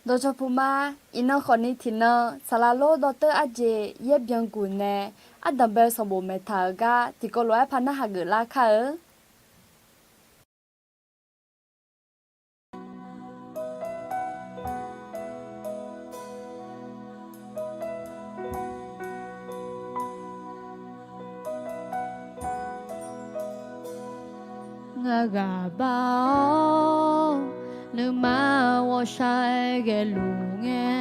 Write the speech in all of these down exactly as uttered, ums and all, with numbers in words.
Dawqcawq puq ma. Iqnan khawfni tiqnan saqlaq lor dawrteur arjeq yaer byanguq nae ardanq bae-eu sanqbof maeqtaq-euq gar tiqkawv lof-aer par narhaq geuflar kar-eu. Ngar ghaq bar-awr nuima ghawqshaq ghaeluf ngae,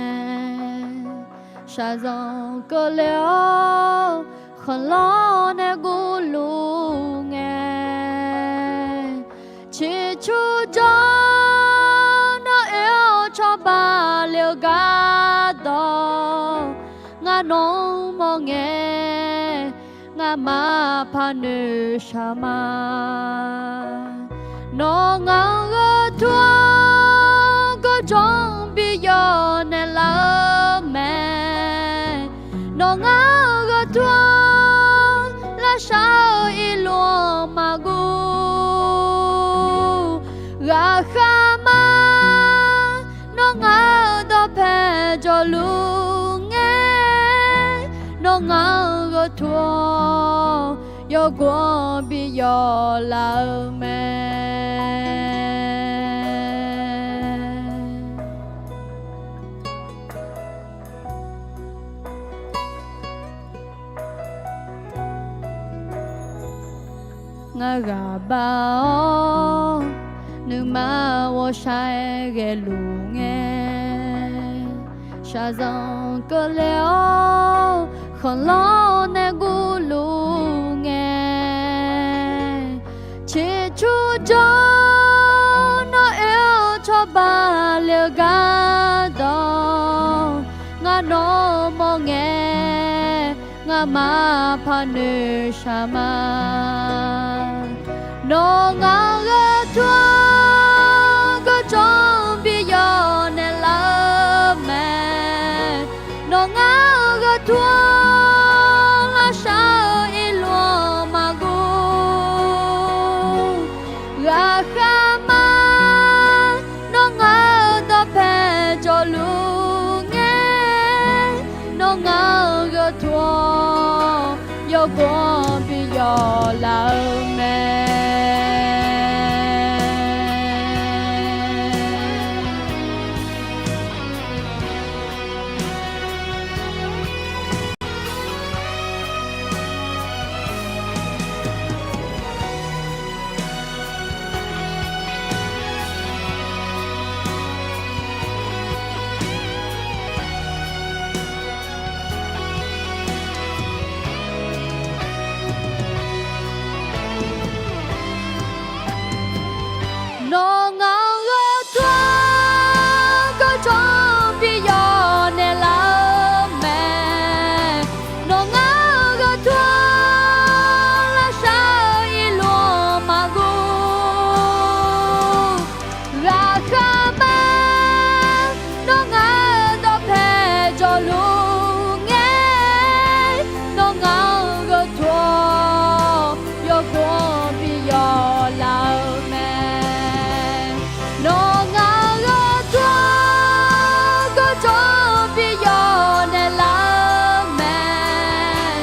shaqzanq keuvle-awr khanqlanr nae guvluf ngae, ciqcurjawr nawr oe-awr cawba le-eu gardawq, ngar nawq-anr mawr ngae, ngamaf paq noeqshaq ma. Nawr ngaq-anr gheu tur-awr gawrjanr bi yawnaeq laf-eu mae. Nawr ngaq-anr gheu tur-awr lavshar-eu irluf-anr maqguv. Ghaqkhav ma. Nawr ngaq-euq dawqpae jawrluf ngae, nawr ngaq-anr gheu tur-awr yawgov-anr bi yawlaf-eu mae. Ngar ghaq bar-awr nuima ghawqshaq ghaeluf ngae, shaqzanq keuvle-awr khanqlanr nae guvluf ngae, ciqcurjawr nawr oe-awr cawba le-eu gardawq, ngar nawq-anr mawr ngae, ngamaf paq noeqshaq ma. Nawr ngaq-anr gheu tur-awr gawrjanr bi yawnaeq laf-eu mae. Nawr ngaq-anr gheu tur-awr lavshar-eu irluf-anr maqguv. Ghaqkhav ma. Nawr ngaq-euq dawqpae jawrluf ngae, nawr ngaq-anr gheu tur-awr yawgov-anr bi yawlaf-eu mae. Nawr ngaq-anr gheu tur-awr gawrjanr bi yawnaeq laf-eu mae. Nawr ngaq-anr gheu tur-awr lavshar-eu irluf-anr maqguv. Ghaqkhav ma. Nawr ngaq-euq dawqpae jawrluf ngae, nawr ngaq-anr gheu tur-awr yawgov-anr bi yawlaf-eu mae. Nawr ngaq-euq gheu tur-awr gawrjanr bi yawnaeq laf-eu mae.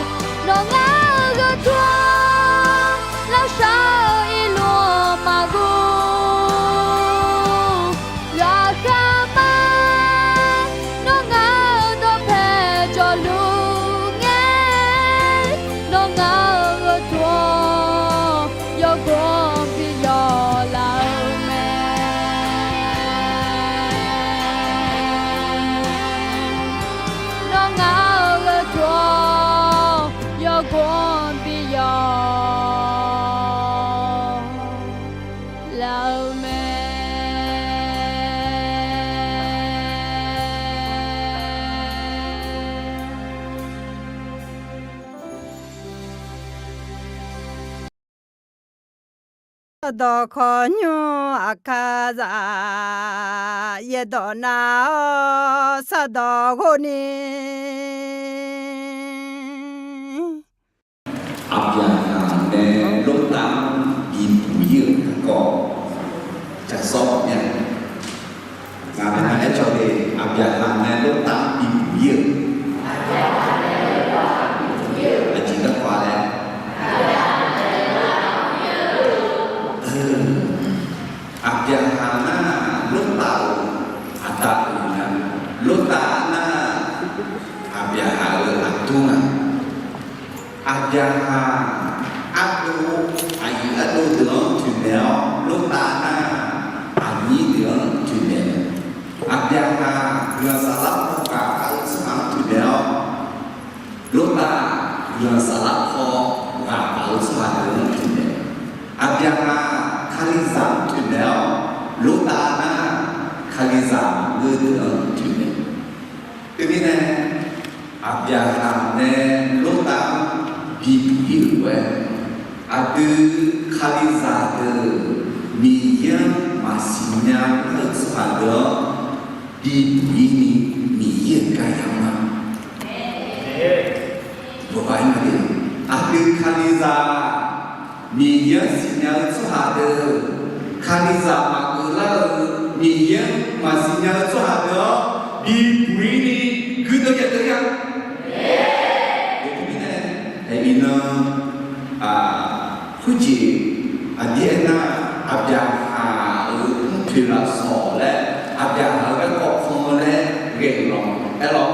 Nawr ngaq-euq gheu tur-awr lavshar-eu irluf-anr maqguv. Ghaqkhav ma. Nawr ngaq-euq dawqpae jawrluf ngae, nawr ngaq-euq gheu tur-awr yawgov-anr bi yawlaf-eu mae. Nawr ngaq-euq gheu tur-awr yawgov-anr bi yawlaf-eu mae. Sardawq khawqnymr aqkar zaq, yaerdawq nav-awr sardawq ghov ni. Aqbyaqhaq nae lortav-anr bibuq-ir-euq garkawv jaqsawr-a. Ngaq-anr aercawq le. Aqbyaqhaq nae Lortav-anr bibuq ir-euq. Aqjeq garkawv-a laer, Aqbyaqhaq nar Lortav-euq aqda pyeuf nga. Lortav nar Aqbyaqhaq-euq aqdur nga. Aqbyaqhaq ardov, aqyuif ardov deuq-anr toeqmaeq-awr, Lortav nar aqnyir deuq-anr toeqmaeq. Aqbyaqhaq guiqlanq saflar paw ghaq gaq-eu tsawrhaq-anr toeqmaeq-awr, Lortav guiqlanq saflar paw ghaq gaq-eu tsawrhaq deuq-anr toeqmaeq. Aqbyaqhaq Kalizaq-anr toeqmaeq-awr, Lortav nar Kalizaq maqngeur deuq-anr toeqmaeq. Teumirnae, Aqbyaqhaq nae Lortav-anr bibuq ir-euq lof-aer, aqdui Kalizaq deuq Miqyaer-anr maqsiq nya lar-eu tsawrhaq deuq-anr bibuq ir ni Miqyaer-euq gar yamr-a. Aqdui Kalizaq Miqyaer-anr siqnya-eu tsawrhaq deuq, Kalizaq maqgeuf lar-eu, Miqyaer-anr maqsiq nya-eu tsawrhaq deuq-anr bibuq ir ni guirdeuv jaev deuv-a. Aerkhawf, iqnan khoerjeq aqdir aernar, Aqbyaqhaq-euq mrpoeq lafsawq laer, Aqbyaqhaq-euq garkawv panq laer ghae-euq lawq. Aerlawq,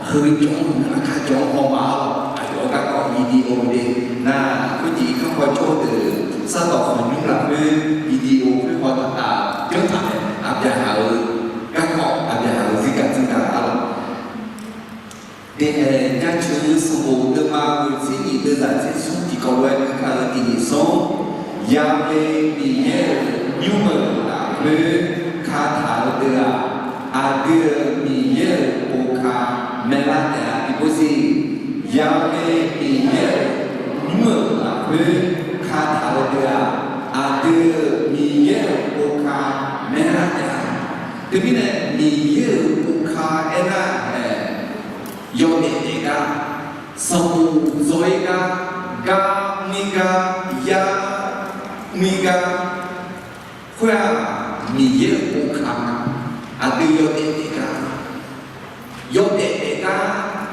heu jawr-anr nar, aqkar jawr-anr haw ma-a lawq. Aqyawf-euq garkawv video de nar, khoerjeq irkanr paw jawr deuq sardawq khanqnymr lafkhoer video khoer haw taq taq janr taq mae. Aqbyaqhaq-euq garkawv, Aqbyaqhaq-euq zirgaq tsanr gaq-a lawq. Deqhaeq jaceuq-eu sanqbof deuvma ghoeq tser nyiq deuvzaq tser smr tiqkawv lof-aer keuv kar-eu tiq nyiq smr, Ya'we Miqyaer-euq nymr-euq lafkhoer kataq-eu deuq-aq, aqdui-euq Miqyaer-euq boka maerlar taef-a. Tiqpov siq, Ya'we Miqyaer-euq nymr-euq lafkhoer kataq-eu deuq-aq, aqdui-euq Miqyaer-euq boka maerlar taef-a. Teumirnae Miqyaer-euq boka aernar-aq, yawdaef daef gar, sanqbof dzaw-ir gar, gar mr-ir gar, yar mr-ir gar, khoer-aq, Miqyaer-euq boka nga. Aqdui yawdaef daef gar, yawdaef daef gar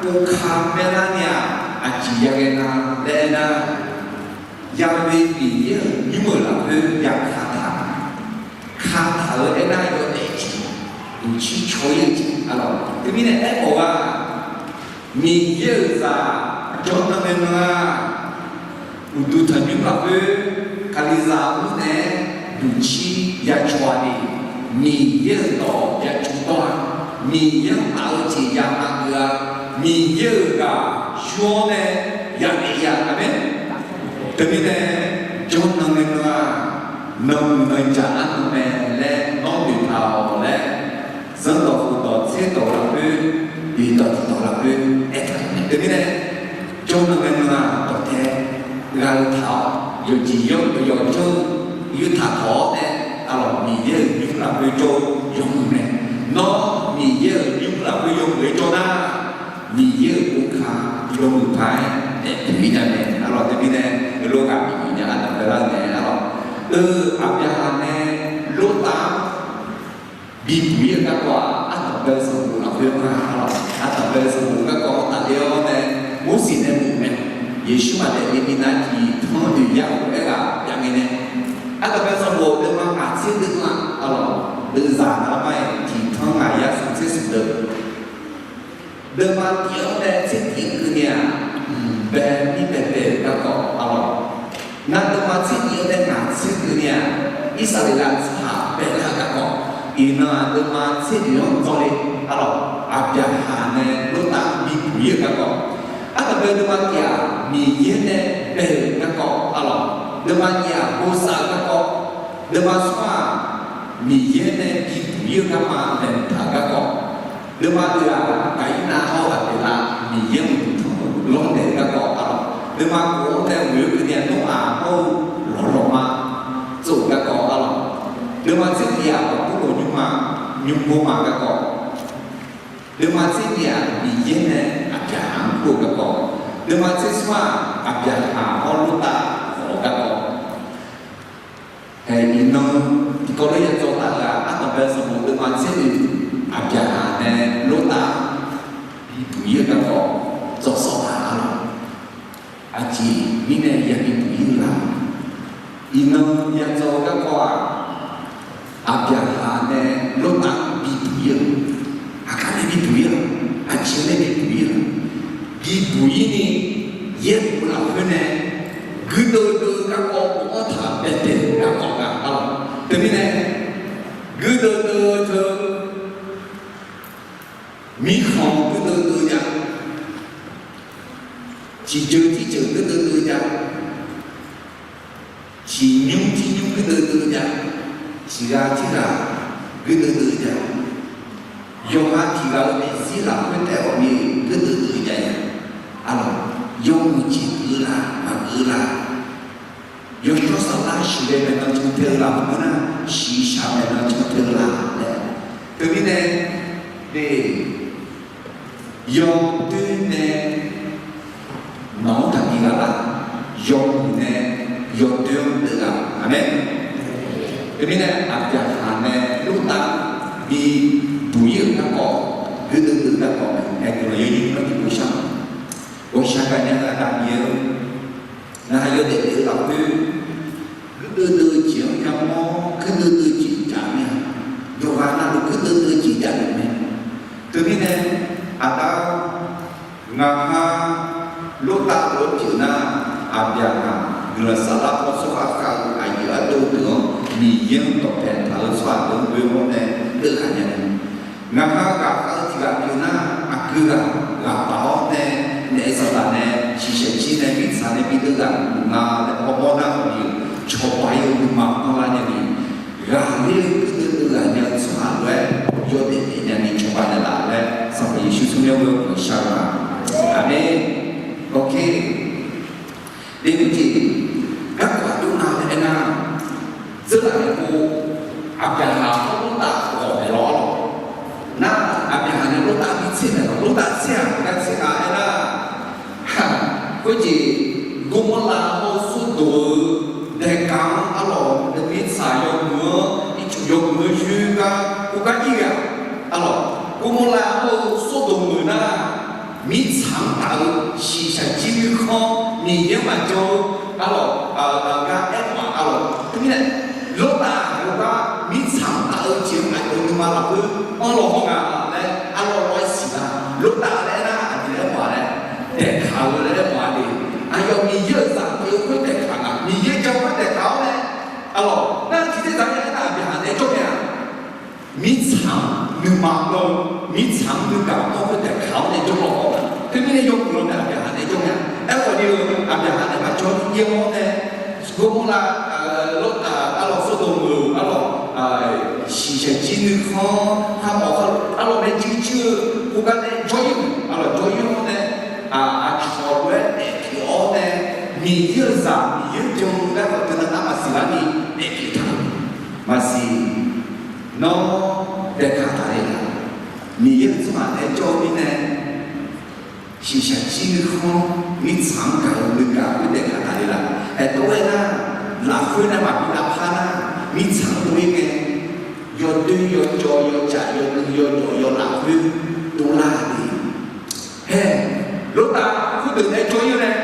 boka maerlar ni-aq, aqjeq yaghae nga laer aernar, Ya'we Miqyaer-euq nymr-euq lafkhoer ya kataq, kataq-eu aernar yawdaef jeq, duqcir caw-ir-eu jeq-a lawq. Teumirnae aerkhawf-aq, Miqyaer-euq zaq jawrnan ngae nan-aq, uqduq tanqnymr lafkhoer Kalizaq mr nae duqcir ya caw-a ni, Miqyaer-euq dawq ya caw dawr-a. Miqyaer-anr taf-eu jeq ya maqgeuf-a. Miqyaer-euq ghaq yur-awr nae ya daef-a. Aqmeq. Teumirnae jawrnan ngae nan-aq, nanmuiq nanjaq arnan mae laer nawr noeqtaq-awq laer, zanrdawq khofdawq tserdawq lafkhoer, noeqdawq tiqdawq lafkhoer aertaq-euq mae. Teumirnae jawrnan ngae nan-aq, dawqtae ghaq-eu taq-awr, yawqjeq yawr-eu yawqjawr-eu yurtaq tawq-awr nae, aqlawq Miqyaer-euq nymr lafkhoer jawr-eu yawmuiq mae. Nawr Miqyaer-euq nymr lafkhoer yawmuiq-aer jawr nar, Miqyaer-euq boka yawmuiq paq-aer daefpyeuf-ir nya mae. Aqlawq teumirnae, eulof ghaq bipyeuf nya ardanq baelar-eu mae. Aqlawq, eu, Aqbyaqhaq nae Lortav-anr bibuq-ir-eu garkawv-aq, ardanq bae-eu sanqbof lafkhoer ma. Aqlawq, ardanq bae-eu sanqbof garkawv-anr tafler-awr nae, Morseq nae bof mae. Yeqsur maq daefle minav tiqtanq-anr noeq yar-euq aerghaq jav ngae nae, ardanq bae-eu sanqbof deuvma ngaq tser deuvma, aqlawq, deuvzaq navlar mar-iq tiqtanq ngaq yar smq tser smq deuv. Deuvma tiq-anr nae tser tiq-anr keuvni-aq, mq bae mir bae bae-euq garkawv, aqlawq. Nar deuvma tser tiq-anr nae ngaq tser keuvni-aq, Irsaqleqlav tsawrhaq baelar-eu garkawv. Iqnan-aq deuvma tser tiq-anr dzawle, aqlawq, Aqbyaqhaq nae Lortav bibuq-ir-eu garkawv. Ardanq bae deuvma tiq-aq, Miqyaer nae bae-euq garkawv, aqlawq. Deuvma nyiq-aq, bosav-eu garkawv. Deuvma smr-aq, Miqyaer nae bibuq-ir-eu garma laeqhmq taq-eu garkawv. Deuvma oeq-aq, Gaqirnav hawr-eu Aqbeqlav Miqyaer-euq uqduq tanq-eu lanrnaeq-eu garkawv, aqlawq. Deuvma kof-anr nae ghoe-eu keuvni-aq, Noraq hawr-eu lawqlawqma tsov-euq garkawv, aqlawq. Deuvma tser tiq-aq, Baqburlawq nymrma nymrgorma garkawv. Deuvma tser nyiq-aq, Miqyaer nae Aqbyaqhaq-anr kur-eu garkawv. Deuvma tser smr-aq, Aqbyaqhaq hawr Lortav khawf-eu garkawv. Haeq iqnan tiqkawv lof-aer ya dzaw taf-eu-aq, ardanq bae-eu sanqbof deuvma tser oeq, Aqbyaqhaq nae Miqyaer-euq garkawv dzawrsawr-a arlawq. Aqjeq mirnae yabi buq-ir-eu la? Iqnan yadzaw-eu garkawv-aq, Aqbyaqhaq nae Lortav-anr bibuq-ir-eu, aqgar nae bibuq-ir-a, aqjeq nae bibuq-ir-a, bibuq-ir ni, yaerbof lafkhoer nae guirdeuv deuv-eu garkawv bofanr taq-euq baedae-eu garkawv nga arlawq. Teumirnae guirdeuv deuv-eu teu, mirkhanq guirdeuv deuv jav, tiqjeuq tirjeuq guirdeuv deuv jav, tiqnymr tirnymr guirdeuv deuv jav, tiqghaq tirghaq guirdeuv deuv jav, yawqha tiqghaq-eu maeqzir lafkhoer taef-aer ghawqmya guirdeuv deuv jav-a arlawq. Yawmuiq jeq geuf-eu la, maqgeuf-eu la? Yawshawr saflar shiqghae maeqnan cantae-eu la, maqngeur nar shiqshaq maeqnan cantae-eu la laer. Teumirnae, de, yawdoer nae nawq-anr taqbi ghaq lar, yawmuiq nae yawdoer-anr deuv ghaq. Aqmeq. Teumirnae Aqbyaqhaq nae Lortav bi buq-ir-euq garkawv, guirdeuv deuv-eu garkawv mae. Aer guiqlanq yawnyir nar bi bof shar-a. Ghawqshaq gaqnya-eu Aqda Miqyaer-or, ngaq yawdaef daef-eu lafkhoer guirdeuv deuv-eu jeq-anr yamawr, guirdeuv deuv-eu jeq jav mir-a. Yawqghaq navluf guirdeuv deuv-eu jeq jav-euq mae. Teumirnae Aqda-or, ngaq ha Lortav lof-aer pyeuf nar, Aqbyaqhaq guiqlanq saflar paw tsawrhaq khav-eu aqyuif ardov deuq-anr Miqyaer-anr dawqpae taq-eu tsawrhaq deuq-anr ghoe-awr nae deuv ghaq nya-a. Ngaq ha ghaqkhav-eu tiq ghaq pyeuf nar, aqgeu ghaq ghaq paf-awr nae naef saqdaq nae shiqshaq jir nae mirtsaq nae bi deuv ghaq nga laer hawmawr nar-eu ni, cawba-ir-eu nuima anrlar nya ni, ghaqler-eu guirdeuv deuv ghaq nya-eu tsawrhaq lof-aer yawdaef daef nya ni cawba naeqlaf laer Sanqpaq Yeqsur tsawrmyanr ghoe-awr guiqlanq shar-eu ma. Aqmeq. Dawqkhaer, de, khoerjeq garkawv aqjox nga laer aernar, dzeurlaf nae pov, Aqbyaqhaq hawr Lortav ghawq maeqlawr arlawq. Nar, Aqbyaqhaq nae Lortav bi tser maeqlawr, Lortav tser-aq gar tser nga aernar, khoerjeq Gormorlav hawr-eu Sordoq-eu daeqkaq-anr arlawq, mirtsaq yawmuiq-anr ircuf yawmuiq-anr yoer gar khoergar ir ghae-aq arlawq. Gormorlav hawr-eu Sordoq meuq nar, mirtsaq-anr taf-eu shiqshaq jir nuikhanr Miqyaer-anr maqjan-eu arlawq, gar aermawf-a arlawq. Teumirnae Lortav heugar mirtsaq-anr taf-eu jeq-anr aqyawf nuima lafkhoer anr law hawr nga laer arlawr lawr-aer siqlar. Lortav laer aernar aqjeq laer aermawf-a laer, daeqkaq-eu laer aermawf-a de. Aqyawf Miqyaer-euq zaq pyeuf-eu khoer daeqkaq nga, Miqyaer jan-eu khoer daeqkaq-awr nae arlawq. Nar tiqdzer zaq-anr aernar Aqbyaqhaq nae jawr mae-aq, mirtsaq nuima law, mirtsaq-anr nuigaq-awr khoer daeqkaq-awr nae jawrlawr-awr nga. Teumirnae yawmuiq-awr nae Aqbyaqhaq nae jawr mae-aq. Aerkhawf ni-eu Aqbyaqhaq nae maqjawr-ir-awr nae, Gormorlav, Lortav arlawq, Sordoq meuq arlawq, shiqshaq jir nuikhanr kharmawf kharlof arlawq mae jirjir-eu khoergar nae jawr-ir-euq arlawq, jawr-ir-awr nae, aqcawq lof-aer daefpyeuf-awr nae, Miqyaer-euq zaq Miqyaer-anr jan-eu gar khawf teunav nar maqsiq lar ni daefpyeuf taq-euq maqsiq. Nawr daeqkaq taq le-aq, Miqyaer-euq tsawrhaq nae jawr-eu mirnae, shiqshaq jir nuikhanr mirtsaq-anr gaq-eu nuigaq khoer daeqkaq taq le-aq, aertov-aer nar, lafkhoer nae maqbi lavpar nar, mirtsaq-anr dov-ir ngae, yawdoer yawcawv yawcaf yawnuiv yawdawq yawlaf khoer dovlar-a de. Hae, Lortav khoerdeuq nae jawr-ir nae,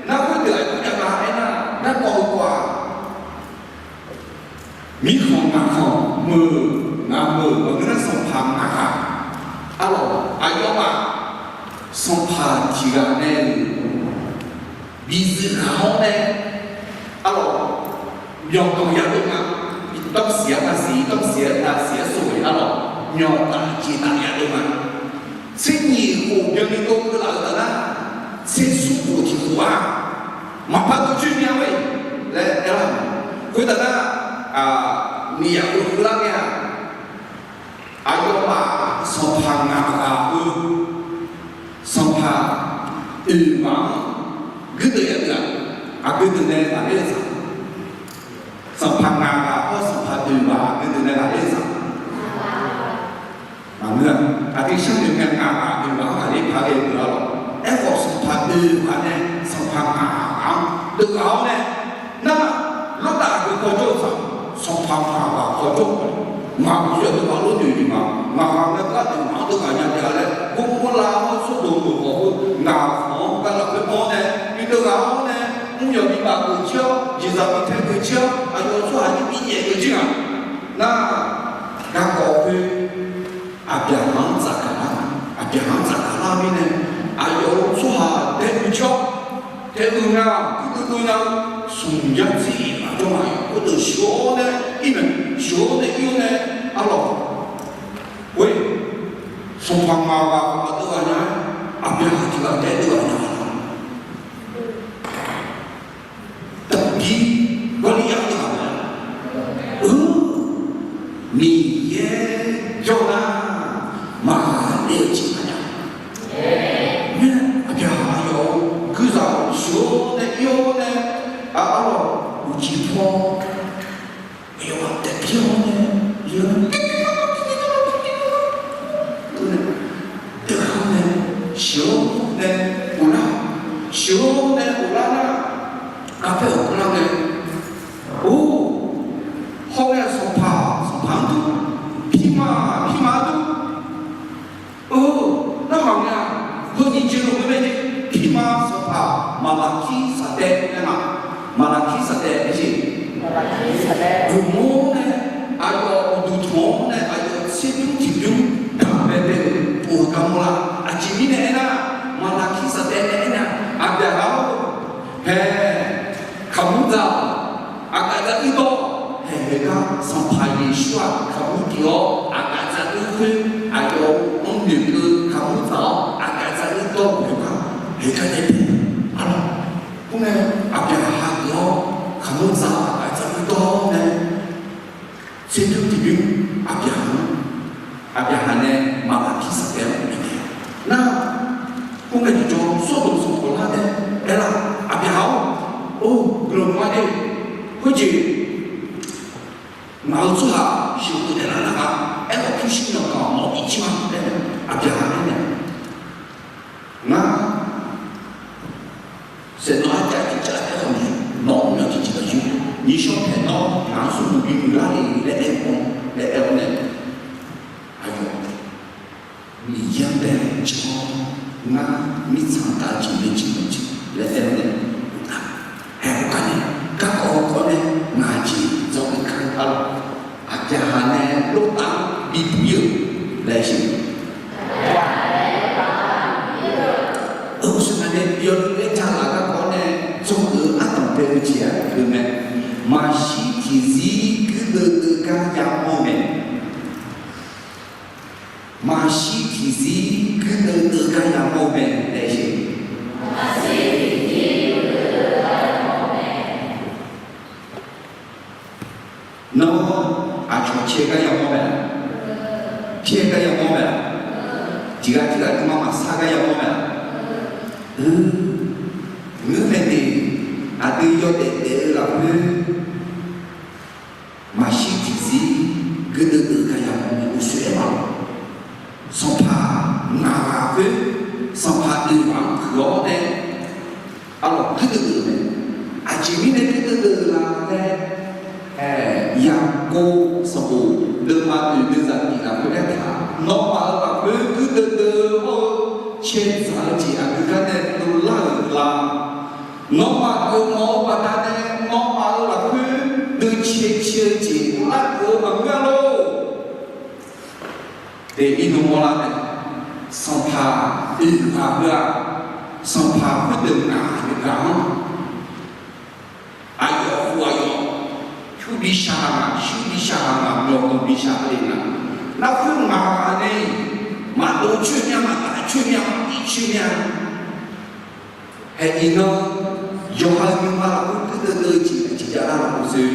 nar khoerdeuq aqjox jav nga aernar, garkawv heu kawv-aq, mirkhanq ngaqkhanq meuq ngaq meuq maqngeur nar sanqpaq ngaq ghaq arlawq, aqyawfmaf sanqpaq tiq ghaq nae-euq bizuif ghaq-awr nae arlawq, myawqganq yadov nga. Danrsiq-aer taqsiq, danrsiq-aer taqsiq-aer sov-aer arlawq, myawqtaf jeqtaf yadov nga. Tser nyiq khof byanni dov keuvlaf-eu taf nar, tser smr khof tiq khof-aq, maqpar dov coer mya-a laer aerlar-euq. Khoertaf nar, miqyaq khof keuvlar ngae-aq, aqyawfmaf sanqpaq ngaq ghaq-eu, sanqpaq oeq ghaq-anr guirdeuv yadeuv-aq, aqgeu deuq nae lafler-eu tsaq. Sanqpaq ngaq ghaq hawr sanqpaq oeq ghaq aqgeu deuq nae lafler-eu tsaq. Maqngeur-a. Aqdui sharnoeq ngae ngaq ghaq oeq ghaq-anr lafler paq ghae-eu deuq arlawq. Aerkhawf sanqpaq oeq ghaq nae sanqpaq ngaq ghaq-anr deuv ghaq-awr nae, nar, Lortav aqgeu kawjawr-eu tsaq, sanqpaq ngaq ghaq kawjawr-eu, ngaq ghaq yawdeuv ghaq lof noeq noeq ma, ngaq ghaq nae gar deuq ghaq-anr deuv ghaq nya taef-a laer, Gormorlav hawr-eu Sor dov-eu khawf-eu ngaq-anr gar lafkhoer mawr nae, bi deuv ghaq-awr nae, mr yawq bi baf-euq jir-awr, jeqzaq bi tae-euq jir-awr, aqyawf-euq tsawrhaq jir bi nyaef-euq jir-aq, nar, garkawv khoer Aqbyaqhaq-anr tsafgaq lar, Aqbyaqhaq-anr tsafgaq lar mirnae, aqyawf-euq tsawrhaq dae-eu jir-awr, dae-eu nar, guirdeuv dov nya-eu smq yar dzir-iq aqjawr ma-iq khoerdeuq sheuq-awr nae ir mae, sheuq-awr nae ir-awr nae, arlawq, khoer, sanqpaq ngaq ghaq maqdeuv ghaq nya-aer, Aqbyaqhaq tiq ghaq dae deuv ghaq nya-a. Daqbir Gawrliryar-anr deuv ghaq mae. Miqyaer jawr nar, maqghaqler-eu jeq maqjav. Aqbyaqhaq aqyawf-euq guirzaq sheuq-awr nae ir-awr nae, arlawq, uqcif paw-awr, aqyawf-anr taef pir-awr nae, deuv-awr nae, sheuq-awr nae ghoflar, sheuq-awr nae ghoflar nar, aqpaer ghoflar ngae, or, hawr ngae sanqpaq, sanqpaq-anr dur, pirma, pirma-anr dur. Or, narhaq ngae-aq, heunyiq jeq lof-aer mae jeq, pirma sanqpaq Maqlaqkir Saqdaev nae ma. Maqlaqkir Saqdaev aerjeq, guiqmawr nae, aqyawf uqduq tanq-awr nae aqyawf tserbymr tiqbymr gaq baebae-euq of-eu garmawr lar. Aqjeq mirnae aernar, Maqlaqkir Saqdaev nae aernar, Aqbyaqhaq-or, hae, kaqmur dzaq-awq, aqgaf dzaq uir dawr-awq, haehae gar Sanqpaq Yeqsur-aq kaqmur pyeuf-awr aqgaf dzaq uir khoer, aqyawf-anr noeqkeuv kaqmur dzaq-awr aqgaf dzaq uir dawr-eu khoergar, haegar nae bae, arlawq, khoerngae Aqbyaqhaq geuf-awr kaqmur dzaq aqgaf dzaq uir dawr nae, tserbymr tiqbymr Aqbyaqhaq-anr, Aqbyaqhaq nae Maqlaqkir Saqdaev-anr bifnaeq-a. Nar, khoerngae tiqjawr Sawrdoq sanqpaq lar nae aerlar, Aqbyaqhaq-or, or, guiqlanq ma de, khoerjeq ngaq-euq tsawrhaq sheuqkhof taef lar nar-aq, aerkhawf pyurshuir myawqganq mawf-eu jir ma laer, Aqbyaqhaq aernaeq, ngar saeqnawv arjav tiqjav aerkhawf nae, nawq-anr myawq tiqjeq lafyur, nyiqshawr paeq nawr ngaq-anr smrmuiq bimuiq lar le laer aer-eu, laer aer-awr nae, aqyawf Miqyaer-anr bae-eu jeq-awr, ngar mirtsaq-anr taf-eu jeq nae jeq-anr jeq laer aer-awr nae, haeq khoergar nae, garkawv-eu kawv nae ngaq jeq dzawr-eu kar-eu arlawq, Aqbyaqhaq nae lortav-anr bi bur-ir-euq laer siq. Euq, saqnae yawdui laer ja laf garkawv nae dzawr-eu ardanq bae-eu jeq-aq, heu mae. Maqshir tiqzir guirdeuv deuv gar yamawr mae. Maqshir tiqzir guirdeuv deuv gar yamawr mae laer siq. Nawr aqcawq caer gar yamawr mae-a? Caer gar yamawr mae-a? Tiqghaq tiqghaq nuima maqsar gar yamawr mae-a? Ngeur mae de, aqdui yawdaef daef-eu lafkhoer maqshir tiqzir guirdeuv deuv gar yamawr mae, uqshoe aer ma. Sanqpaq ngaq ghaq khoer, sanqpaq oeq ghaq-anr puiq-awr nae, arlawq guirdeuv deuv mae. Aqjeq mirnae guirdeuv deuv la laer, Yaqkov sanqbof deuvma oeq deuvzaq tiq lafkhoer aertaq, nawmaf-euq lafkhoer guirdeuv deuv hawr-eu caedzaq-eu jeq aqgeu gar nae dovlar-euq la. Nawmaf geufmawf-eu baqdanae nawmaf-euq lafkhoer deuv cae cae-eu jeq largeuf-eu maqngeur-a lor. Daefni dov mawrlar nae, sanqpaq oeq ghaq heu-aq, sanqpaq khoerdeuq ngaq-euq ghaq-anr, aqyawf khof aqyawf, pyur bi shaq-aq ngaq, shur bi shaq-aq ngaq, myawqganq bi shaq-eu le ngaq, lafkhoer ngaq ghaq nae-iq maqdov coer mya, maqtaf coer mya, maqbif coer mya. Haeq iqnan, yawqha-euq nuima lafkhoer guirdeuv deuv-eu jeq tiqjav lar lafkhoer sher,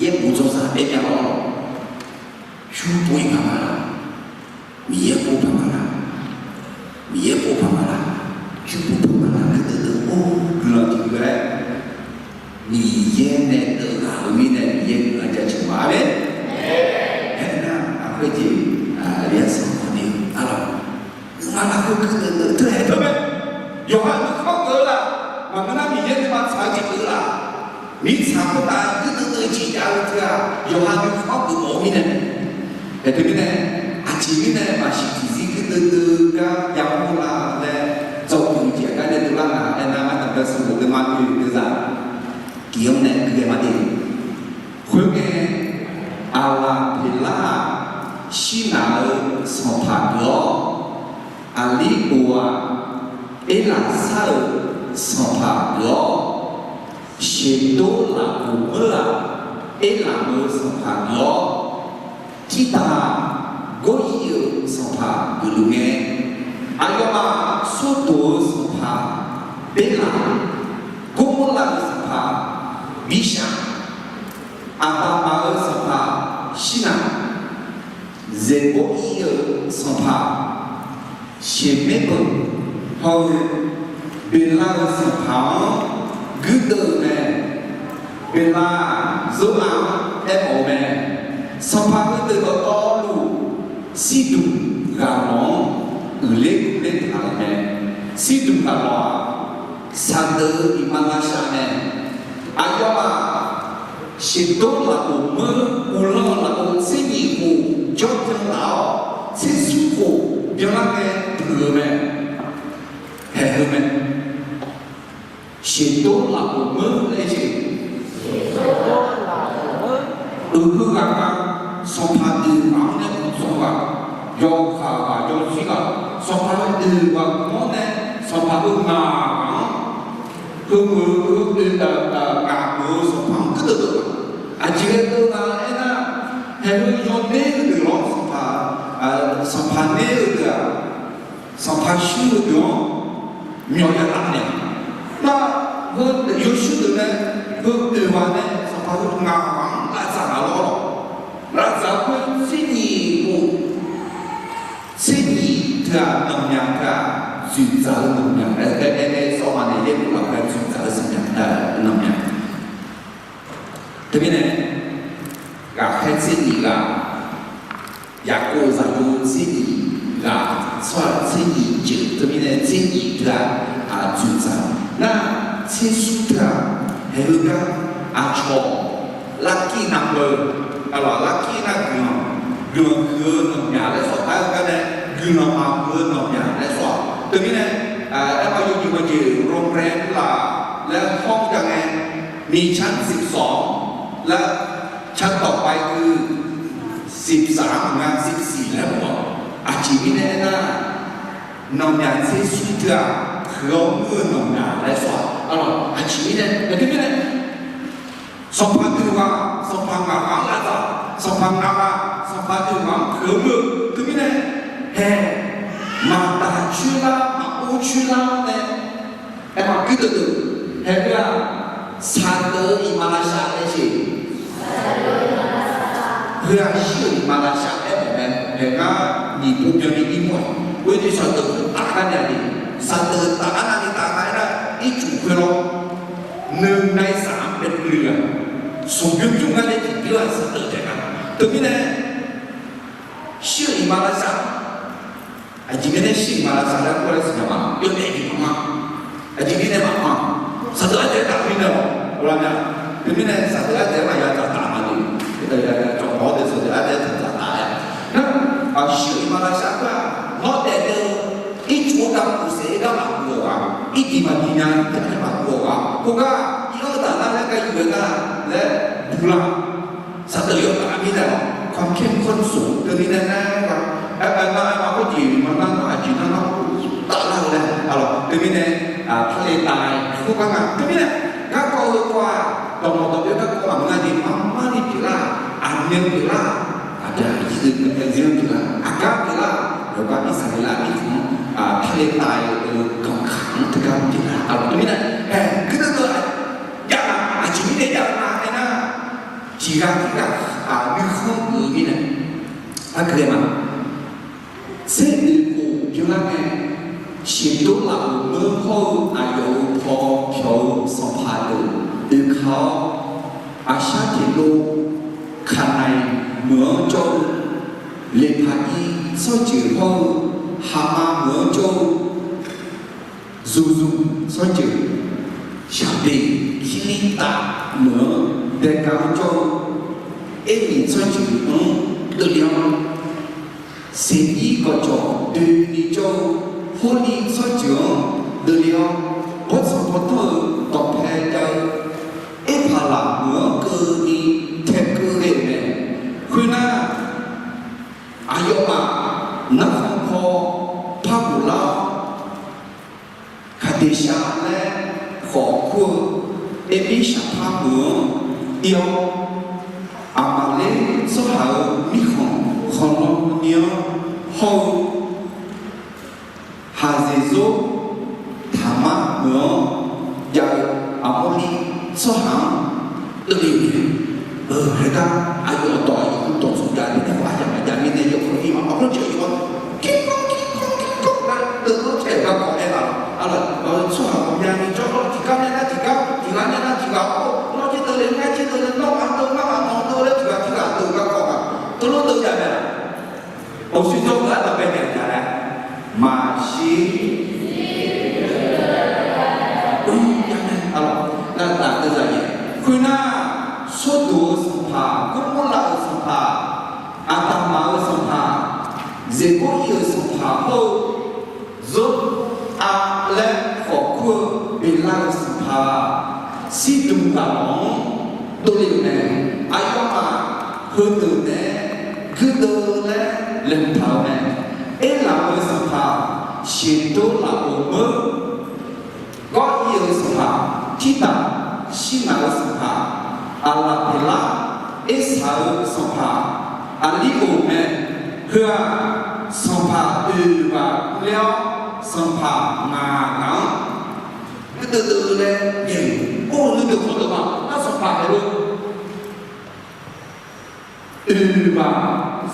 yaerbof dzawrzaq daef mya lawr. Pyur pov-ir paq ma laq, Miqyaer pov paq ma laq, Miqyaer pov paq ma laq, pyur pov paq ma laq, guirdeuv deuv-or guiqlanq tiqdeuv-aer, Miqyaer nae deuv ghaq-euq mirnae Miqyaer guiqlanq jaceuq ma. Aqmeq. Aernar, aqkhoer jeq, aqli-aer sanqpaq ni arlawq, ngaq lafkhoer guirdeuv deuv teu-aer teu mae. Yawqha nuikhanr geuf-eu laf, maqngeur nar Miqyaer nuima tsaq-eu jeq geuf-eu laf, mirtsaq khoertav guirdeuv deuv-eu jeq jav-eu teu-aq, yawqha nuikhanr geuf mawf-eu mirnae. Aerteu mirnae, aqjeq mirnae maqshir tiqzir guirdeuv deuv gar yamawr la Aqlaf aernar, ardanqbae sanqbof deuvma oe-eu deuqzaq tiq-anr nae gui ghae ma de. Khoerngae, Aqlaf Peqlar-aq, shirnaq-eu sanqpaq geuf-awr, Aqlirbof-aq, Erlaqsar-euq sanqpaq geuf-awr, Sheqdor lafkhof meur-aq, Erlaf-euq sanqpaq geuf-awr, Tirtaq-aq, Gawryir-euq sanqpaq geufluf ngae, aqyawfmaf Sawrdoq-eu sanqpaq Berlaq, Gawrmawrlav-euq sanqpaq Birshaq, Aqbaqmaf-euq sanqpaq Shirnaq, Zeqbawr ir-euq sanqpaq Sheqmaerbeuq hawr-eu Beqlar-euq sanqpaq-anr guirdeuv-eu mae. Beqlar-aq, Zora-anr aermawf-eu mae. Sanqpaq heudeuq dawqtawvluf, Sirdmq ghaqlawq-anr uiqler gurler taq-euq mae. Sirdmq ghaqlawq-aq, shaqdeuq-eu iqmalavshav mae. Aqyawfmaf Sheqdor lafkhof meur uvlanr-eu lafov tser nyiq khof jawr byan laf-awr, tser smr khof byanlar ngae puiq-eu mae. Haeq heu mae. Sheqdor lafkhof meur laer jeq, uiq heughaq nga, sanqpaq deuq ghaq-anr nae uqdzan ghaq, yawkaq ghaq, yawzir ghaq, sanqpaq-eu deuq ghaq-anr nae, sanqpaq-eu ngaq ghaq-anr, heu-eu, heu-eu, ngaq-euq sanqpaq-anr guirdeuv deuv-eu. Aqjeq ghae deuv nga aernar, haeq heu yawner-eu deuq lawr sanqpaq, sanqpaq ner-eu deuq-aq, sanqpaq shuir-eu deuq-anr myawq ya taf naeq. Nar, heu yawshuir deuq nae, heu oeq ghaq nae sanqpaq heu ngaq ghaq-anr lavdzaq ghaq lawr lawq. Lavdzaq khoer tser nyiq khof, tser nyiq teu-aq nanqmyaq teu-aq, dzoeqdzaq-eu nanqmyaq, aer, aer, sawrma nae yaerbof lafkhoer dzoeqdzaq-eu zanqmyaq, nanqmyaq. Teumirnae, ghaqkhaer tser nyiq ghaq, Yaqkov zaqyo tser nyiq ghaq, tsawrhaq tser nyiq jeuq teumirnae tser nyiq teu-aq, aqdzoeqdzaq nar, tser smr teu-aq, haeq heugar aqcawq larkir navluf-eu, aqlaf larkir nar guiqlanq, guiqlanq huiq-eu nanqmyaq laer sawr-aq, aer-eu gar nae guiqlanq maqhuiq-eu nanqmyaq laer sawr-aq. Teumirnae, aerma yawjeq maqjeq โรงแรม laf laer hawr-eu gar ngae, มีชั้นสิบสอง laer ชั้นต่อไปคือ สิบสาม nga สิบสี่ laer mawf-awq. Aqjeq mirnae aernar, nanqmyaq tser smr teu-aq, huiq-awr mr-eu nanqmyaq laer sawr-aq. Aqlaf aqjeq mirnae, aqjeq mirnae, sanqpaq deuq ghaq, sanqpaq ngaq ghaq-anr lavdzaq, sanqpaq ngaq ghaq, sanqpaq deuq ghaq-anr huiq-awr mr-eu teumirnae, haeq, maqdaq coer lar, maqor coer lar nae, aerma guirdeuv deuq, haeq heu-aq, shaqdeuq-eu iqmalavshav laer jeq, heu-aq shir-euq iqmalavshav aermawf mae. Haeq ngar nyiq pov byanni ir mawr-aq, oe ni shaqdeuq taf gar nae-aq, shaqdeuq taf gar navni taf nga aernar, ircuf khoerlawr, หนึ่งในสาม baepuiv le-aq, smq bymr bymr gar nae tiqbymr-aq shaqdeuq taef nga. Teumirnae, shir-euq iqmalavshav, aqjeq mirnae shir-euq iqmalavshav laer kur laer siqnya ma, yawdaef jeq maqma. Aqjeq mirnae maqma, shaqdeuq ardaef taf mirnae-awq, lar nya. Teumirnae shaqdeuq ardaef maqya dzaqtaf ma de. Cawqmawr deuq shaqdeuq ardaef dzaqtaf-aer, nar, shir-euq iqmalavshav khoer-aq, nawr daefdeuv-eu ircuf-eu gar maquf saef-aer gar maqguv-awq ghaq, irdiq maqdiq nya-aer maqguv-awq ghaq, khoergar iq-anr taf nar laer gar yuf-aer nar laer buq lar. Shaqdeuq yawtaf mirnae-awq, ความเข้มข้นสูง teumirnae nar, aer, aer, nar, aer, nar, khoerjeq maqnar nar, aqjeq nar nar, taflar-eu laer, aqlaf teumirnae, tale tav-aer khoergar nga teumirnae, garkawv heu kawv-aq, dawqmawq dawqbyav garkawv maqngeur nar jeq, armar ni pyeuflar, aqmyan pyeuflar, aqbyaqzir pyeuflar, aqgar pyeuflar, yawqgar Irsaqleqlav irkanq-anr tale tav-eu ganqkaq-anr teugar pyeuflar, aqlaf teumirnae, haeq guirdeuv deuv-aq, jav-a, aqjeq mirnae jav-eu nga aernar, tiqghaq tirghaq nuikhanr geuf-eu mirnae, argeu-aer ma. Tser oeq khof byanlar ngae, shiqdor lafkhof meur hawr-eu aqyawf-euq paw pyawq-eu sanqpaq deuq oekaq-awr, Aqshar teqlov Kaqnaiq meuq-anr jawr-eu, Leqpaqir tsawrjeuq hawr-eu, Haqmav meuq-anr jawr-eu, Zuqzuq tsawrjeuq, Shaqbeq Kirlirtav meuq-anr daega-anr jawr-eu, Ermiq tsawrjeuq-anr deuvle-awr, Seqir gawqjawq doeni jawr-eu, Hawrliv tsawrjeuq-anr deuvle-awr, Bawrtsanq bawrtanr-euq dawqpae jav-eu Erpaqlaf meuq-anr keuvni taekeuv ghae-euq mae. Khoernar, aqyawfmaf narkhan paw par ghof lar-awr, Kaqdeqshaq laer khawf kur-eu Ermirshaqpar meuq-anr ir-awr, Aqmaqler tsawrhaq-euq mirkhanq khanqlan ni-anr hawr-eu Haqzeqzor Taqmar meuq-anr jav-eu Aqmorli tsawrhaq-anr keuvle-euq mae. Haegar aqyawf dawq aqyawf dawq tsawq jav-eu nae aqyawf maqjav mirnae yawkawr ir ma. Aqkawr jir aqyawf-anr kirkawr kirkawr kirkawr nar, deuv-awr caev-eu garkawv aer-aq, aqlaf-eu tsawrhaq ghawqmyani jawr-awr tiqgar nae nar tiqgar, tiqghaq nae nar tiqghaq-awr, nawr jir deuv le, ngar jir deuv le, nawr ghaq deuv, ngar ghaq deuv laer tiqghaq tiqghaq deuv-eu garkawv ghaq teulof deuv ya mae-aq. Awqshuir jawr-eu ardanqbae naeq taq laer maqshir. Nar taf deuv zaq yaeq khoernar, Sordoq-euq sanqpaq, Gormorlav-euq sanqpaq, Aqdaqmaq-euq sanqpaq, Zeqgor-ir-euq sanqpaq hawr-eu Zor-a laer khawf kur-eu Beqlar-euq sanqpaq, Sirdmq ghaq lawq-anr dovle-euq mae. Aqyawfmaf heudeuq nae guirdeuv laer laeqhmq taq-eu mae. Erlaf-euq sanqpaq, Sheqdorlaf-euq meur, Gawr-ir-euq sanqpaq, Tirdaq, Shirnaq-euq sanqpaq, Aqlaqpeqlar, Ersaq-euq sanqpaq, Aqlirghof mae. Heu-aq, sanqpaq oeq ghaq ler-awr, sanqpaq ngaq ghaq-anr guirdeuv deuv laer naeq-euq, or, heudeuq kawrdeuq ma. Nar sanqpaq haeq-eu oeq ghaq,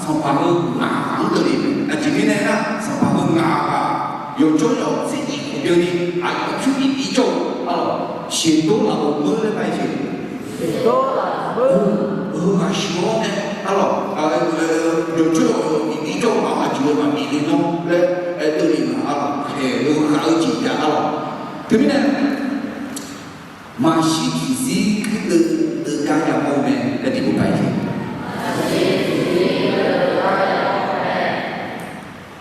sanqpaq heu ngaq ghaq-anr keuvle-euq mae. Aqjeq mirnae aernar, sanqpaq heu ngaq ghaq yawqjawr yawq tser nyiq khof byanni, aqyawf pyur iqbir jawr-eu, arlawq, Sheqdorlaf-euq meur laer mae jeq. Heu ghaq shuif-awr nae, arlawq, yawqjawr yawq iqbir jawr-eu ma-anr aqjeq-eu maqbif le nawr laer aer deuv le-euq ma, arlawq, khaeq-eu ghaq-eu jeq jav, arlawq. Teumirnae maqshir tiqzir guirdeuv deuv gar yamawr-eu mae laer tiqpov paq-aer jeq.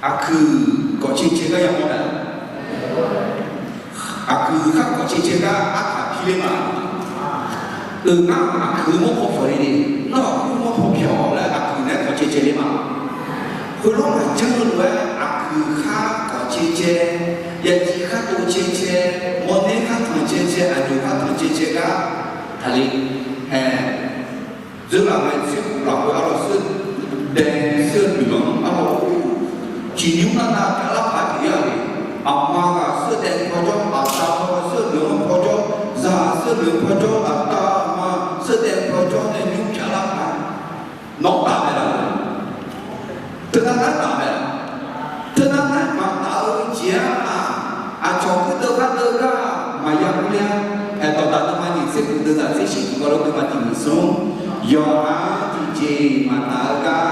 Aqkuiq kawf cae cae gar yamawr mae-a. Aqkuiq khar kawf cae cae gar artaq pirler ma. Euq ngar aqkuiq-eu mawrpaw pyawq le le, nawr aqkuiq-eu mawrpaw pyawq laer aqkuiq nae kawf cae cae ler ma. Heulof maqjanr-eu lof-aer aqkuiq khar kawf cae cae, yaciv khar tov cae cae, mawrner khar tanq cae cae, aqjox khar tanq cae cae gar taqle. Ae, dzeurlaf ngae tser khof lafkhoer arlawq, sheuqdae sheuqdeuq-anr arlawq, tiqnymr nar nav pyav lar paq tiq-ir-a le. Aqma ghaq sheuqdae paw jawr, aqda paw sheuqdeuq-anr paw jawr, zaq sheuqdeuq paw jawr, aqda aqma sheuqdae paw jawr nae nymr pyav lar paq. Nawr taf mae laf-eu, teunav nar taf mae laf. Teunav nar maqtaf-eu jeq-aq, aqcawq guirdeuv gardeuv gar maqya urler-a. Aer, Dawqdaq deuvma nyiq tser khof deuvzaq tser shif tiqkawv lof deuvma tiq nyiq smr, yawqha-anr tiqjeq maqtaf-eu gar,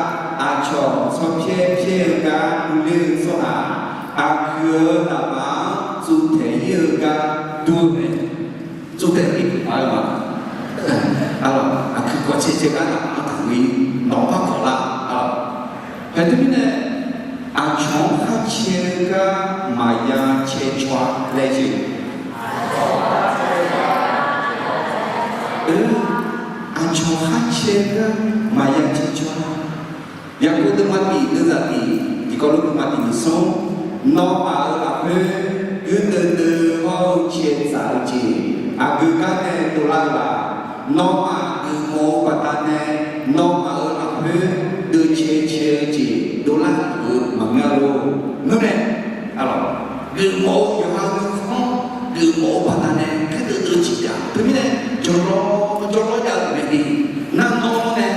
aqcawq tsawrpyaer pyaer-eu gar urler-eu tsawrhaq, aqkuiq-euq naqbaf-anr tsuvtaeq ir-eu gar dur-eu mae. Tsovtaev-ir paq-aer ma. Arlawq, aqkuiq kawf cae cae gar naqbaf-anr taqghoe-ir, nawq-anr par kawq lar. Arlawq, haeq teumirnae, aqcawq-anr khar cae-eu gar maqya cae caw-a laer jeq. Oe, aqcawq khar cae-eu gar maqya cae caw-a. Yaqkov deuvma tiq deuvzaq tiq tiqkawv lof deuvma tiq nyiq smr, nawmaf-euq lafkhoer guirdeuv deuv hawr-eu cae tsaf-eu jeq aqgeu gar nae dovlar-eu laf. Nawmaf geufmawf-eu baqdanae, nawmaf-euq lafkhoer deuv cae cae-eu jeq dovlar luf-eu maqngeur lor. Ngeurmae. Arlawq, geufmawf-eu yawqha nuikhanr geufmawf-eu baqdanae guirdeuv deuv-eu jeq jav. Teumirnae jawrlawr jawrlawr jav-eu maeqde, nar nawr nae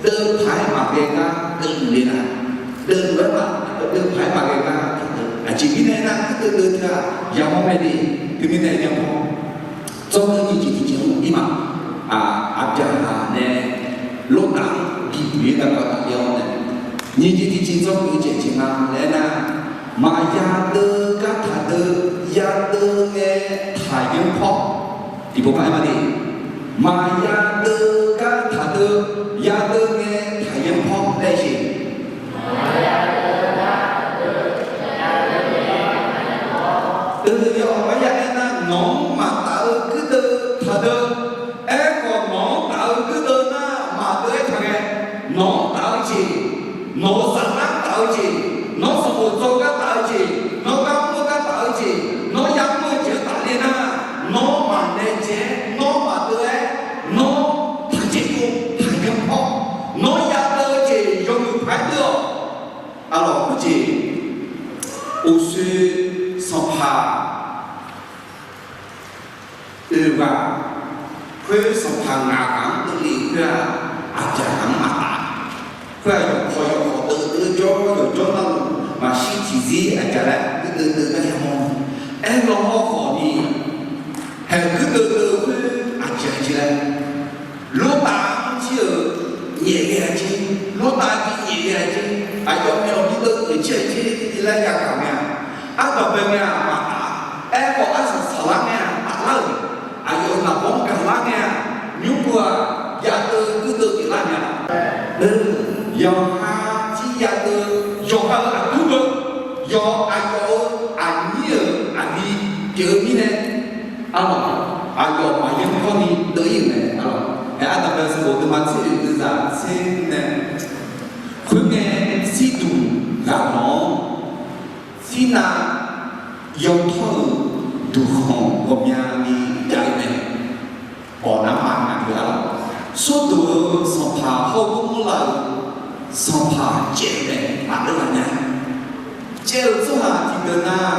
deuvpaq-aer maqghae gar deuvluf le laf. Deuvluf-aer ma, deuvpaq-aer maqghae gar. Aqjeq mirnae nar guirdeuv deuv teu-aq yamawr mae de. Teumirnae yamawr. Dzawgeuf nyiq jeq tiqjeq-anr ir ma. Aqbyaqhaq nae Lortaf-anr bibuq-ir gar gar tafler-awr nae, nyiq jeq tiqjeq dzawgeuf jeq jeq nga laer nar, maqya deuv gar taqdeuv, ya deuv ngae taqyanr pawr. Tiqpov paq-aer ma de. Maqya deuv gar taqdeuv, ya deuv ngae taqyanr pawr laer jeq. Deuv deuv ya-awq gar ya aer nar Nawq-anr taf-eu jeq, nawq-euq saflar taf-eu jeq, nawr sanqbof dzawr gar taf-eu jeq, nawr gar mr-eu gar taf-eu jeq, nawr yamr-eu jeq-anr tafler nar, nawr maqnaeq dzaeq-aer, nawr maqdeuv-aer, nawr taqcaev pov taqyanr pawr, nawr yadeuv-eu jeq yawmuiq paq-aer deuv-awq. Arlawq, khoerjeq uqshoe sanqpaq oeq ghaq, khoer sanqpaq ngaq ghaq-anr keuvle khoer-aq, aqdzaq ghaq-anr maqtaf. Khoer-aq, yawqkhawf yawqkhawf deuv deuv jawr yawqjawr navluf maqshir tiqzir aqdzaq laer guirdeuv deuv gar yamawr. Aerlawr hawrkhawf ni, haeq guirdeuv deuv khoer aqdzaq jeq laer, Lortav-anr jir-euq nyaef ghae-a jeq, Lortav bi nyaef ghae-a jeq, aqyawf myawq bi deuv-euq jir-a jeq laer yagaq ngae-aq, ardanqbae ngae-aq maqtaf. Aerkhawf arsaq saqlar ngae-aq taflar-euq, aqyawf-euq naqbawr-anr gaqlar ngae-aq, nymr-aq yadeuv guirdeuv pyeuflar nya. Yawqha jir yadeuv, yawqha-euq aqdur deuv, yawq aqyawf-euq aqnyir-euq aqli pyeuf-eu mirnae, arlawq, aqyawf maqyanr kawr ni deuv-ir-euq mae, arlawq. Aer, ardanqbae sanqbof deuvma tser oeq deuvzaq tser nae, khoerngae, Sirduq ghaq nawq-anr Sirnav yawtawr-euq duqkhanq ghawqmyani jav-eu mae. Bawq navmaqngaq-eu arlawq, Sordoq-euq sanqpaq hawr-eu Gormorlav-euq sanqpaq caev-eu mae, maqdeuv ghaq nya. Caev-eu tsawrhaq tiqdeuq nar,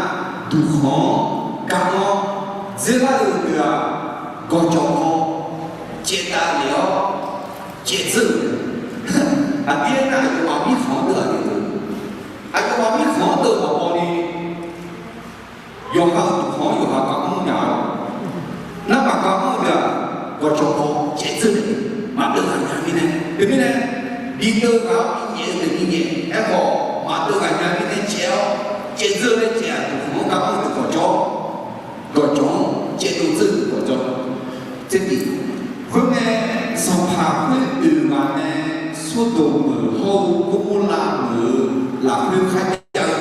duqkhanq-anr gar-awr dzerlar-euq deuq-aq, gawqjawq paw caevdav lef-awr caevdzeur-euq mae. Aqdir aernar, aqyawfmaf mirkhanq-anr deuv-aq deuq, aqyawfmaf mirkhanq-anr deuv maqbaw ni, yawqha-euq duqkhanq-anr yawqha gar-anr nya-awr, narhaq gar-anr-eu deuq-aq, gawqjawq paw caevdzeur-euq mae, maqdeuv ghaq nya mirnae. Teumirnae, bideuv ghaq-awr binyaef-eu deuq binyaef, aerkhawf maqdeuv ghaq nya mirnae caev-awr, caevdzeur laer caev-aq, duqkhanq-anr gar-anr-eu deuq gawqjawq, gawqjawq-anr caevdov dzeur-eu gawqjawq. Tsertiq, khoerngae, sanqpaq khoer oeq ghaq nae Sordoq meuq hawr-eu Gormorlav meuq-euq lafkhoer kharjav-eu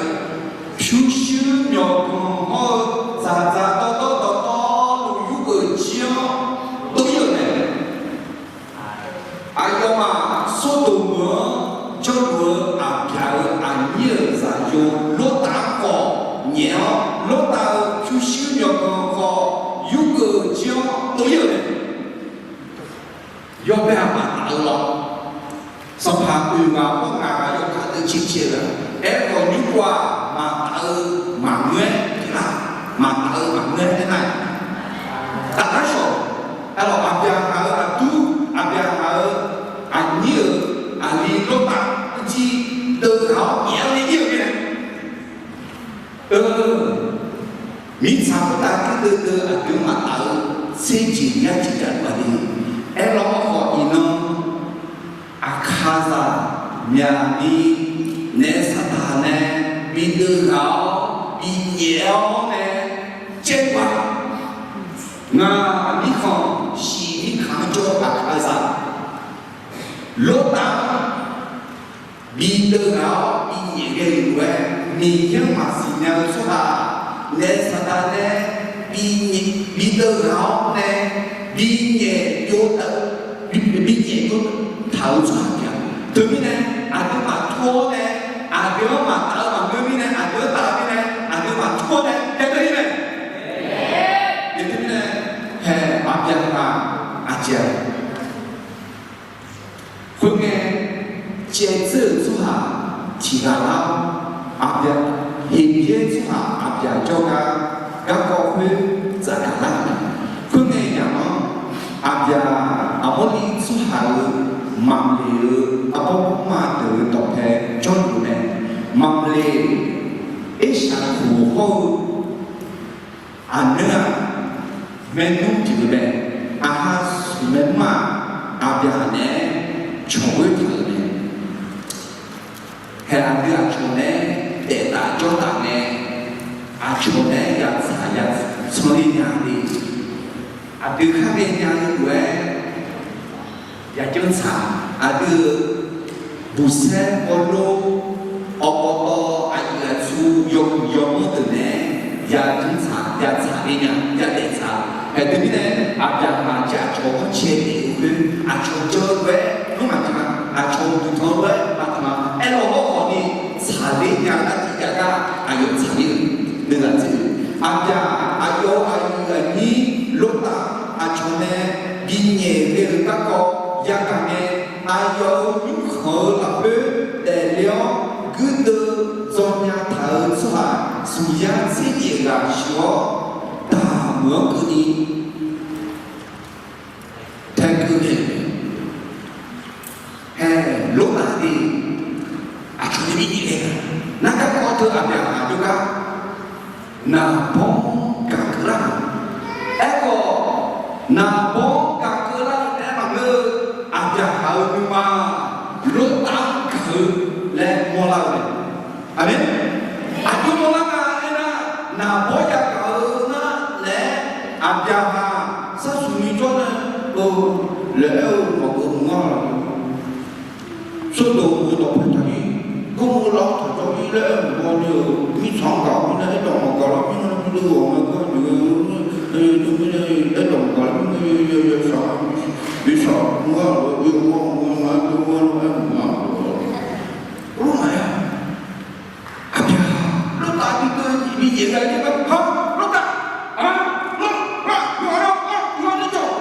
pyurshuir myawqganq hawr-eu dzaqdzaq dawrdawr dawqtawvluf yurgeuf jir-awr dov-ir-euq mae. Aqyawfmaf Sordoq meuq-anr jawrluf-eu Aqbyaq-euq aqnyir-euq zaqyo Lortav khawf nyaef-awr, Lortav-euq pyurshuir myawqganq khawf yurgeuf jir-awr dov-ir-euq mae. Yawbae-aq maqtaf-eu lawr. Sanqpaq oeq ghaq hawr ngaq ghaq yawkaq deuv caev caev-eu-aq, aerkhawf nymr-aq maqtaf-eu maqngeur-aer pyeuflar, maqtaf-eu maqngeur-aer aernar, taflar shawq. Arlawq, Aqbyaqhaq-euq aqdur, Aqbyaqhaq-euq aqnyir-euq aqli Lortav-anr jir deuv ghaq-awr nyaef-awr nae ir-euq mirnae, eu, mirtsaq khoertav guirdeuv deuv aqdui-anr maqtaf-eu tserjeq yarjeq jav-eu baqdanae, aerlawr hawrkhawf iqnan Aqkaqzaq myaqni naef saqdaq nae bideuv ghaq-awr binyaef-awr nae caev-eu-aq, ngaq mirkhanq shiq mirkhanq-anr jawr-eu Aqkaqzaq Lortav-anr bideuv ghaq-awr binyaef ghae-euq lof-aer, Miqyaer-anr maqsiq nya-eu tsawrhaq naef saqdaq nae bideuv ghaq-awr nae binyaef byov taq, binyaef byov taq-eu tsawrhaq pyeuf-a. Teumirnae aqdui maqtur-awr nae, aqdui-anr maqtaf-eu maqngeur mirnae, aqdui-anr taf-eu mirnae, aqdui maqtur-awr nae byaerdeuv-ir mae. Teumirnae, hae, Aqbyaqhaq aqjeq-aq, khoerngae, caevdzeur-euq tsawrhaq tiq ghaq lar-awr, Aqbyaq, Heqbyaer tsawrhaq Aqbyaq jawrgar garkawv khoer dzaqgaq lar-euq mae. Khoerngae yamq-anr, Aqbyaq Aqmawrliv tsawrhaq-euq Maqmqleq-euq arbawr mrma deuq-euq dawqpae jawrluf mae. Maqmqleq, Ershaq khof hawr-eu aqneur-aq, maernmr pyeuf-eu mae. Aqha smq maernmr-aq, Aqbyaq naeq-aer cawq ghoer taq-euq mae. Hae, aqdui aqcawq naeq-aer daef taf jawr taf ngae, aqcawq naeq-aer yatsaq ya tsanr ler nya le. Aqdui kharghae nya-eu lof-aer yajanr tsaq, aqdui-euq buqsaer hawlor, awqpawtawv aqyuif aqtsu yawhuiq yawmanr deuq naeq-aer yajanr tsaq, yatsaq ler nya, yadaef tsaq. Hae, teumirnae Aqbyaqhaq jir aqcawq-anr cae daef-eu khoer, aqcawq jan-eu lof-aer nmr maqjan-a. Aqcawq-euq duqtanq lof-aer maqtanq-a. Aerlawq hawrkhawf ni, tsaqler nya-eu gartiv jav gar aqyawf tsaqler-eu nuighaq tser-eu, aqbyaqhaq aqyawf-euq aqyuif aqnyir Lortav aqcawq nae binyaef ghae-euq garkawv yagaq ngae, aqyawf-euq nymrkhanq-eu lafkhoer daefle-awr guirdeuv dzaw nya taq-euq tsawrhaq smq yar tser yaef ghaq sheuq-awr, daqmuiq-anr keuvni taekeuv nae Hae, Lortav ni aqcawq nae binyaef ghae-a. Nargar kawv teu aqbyaqhaq jawrgar naqbawr gaq keuvlar-euq. Aerkhawf, naqbawr gaq keuvlar-eu taef-aer maqngeur-eu, aqbyaqhaq-euq nuima Lortav-anr gaq-eu laer mawrlar-eu mae. Aqmeq. Aqjox mawrlar nga aernar, naqbawr yagaq-eu nar laer, aqbyaqhaq sharsuq ni jawr nae-eu laer aer-eu mawf-eu mq-anr lawq. Sawrdoq-eu dawqpae taqnyi, gawrmawr lar-awr taqjawr-ir laer aer-eu mawf-eu ni-euq mirtsaq-anr gaq-awr mirnae aerdawq maqgaq lar mirnae, mirnae ghawqma gar noeq-eu mirnae, aerdawq maqgaq lar mirnae, yawshaq, yawshaq mr-a lof, yawmawr mr-a, yawmawr lof-aer mq-a lof. Lortav-a, aqbyaqhaq Lortav bi deuv-eu tiq bi yaef ghae-eu jeq gar, ha, Lortav, a, Lortav, yawqha-a, yawqha-a, yawqha-a, Lortav,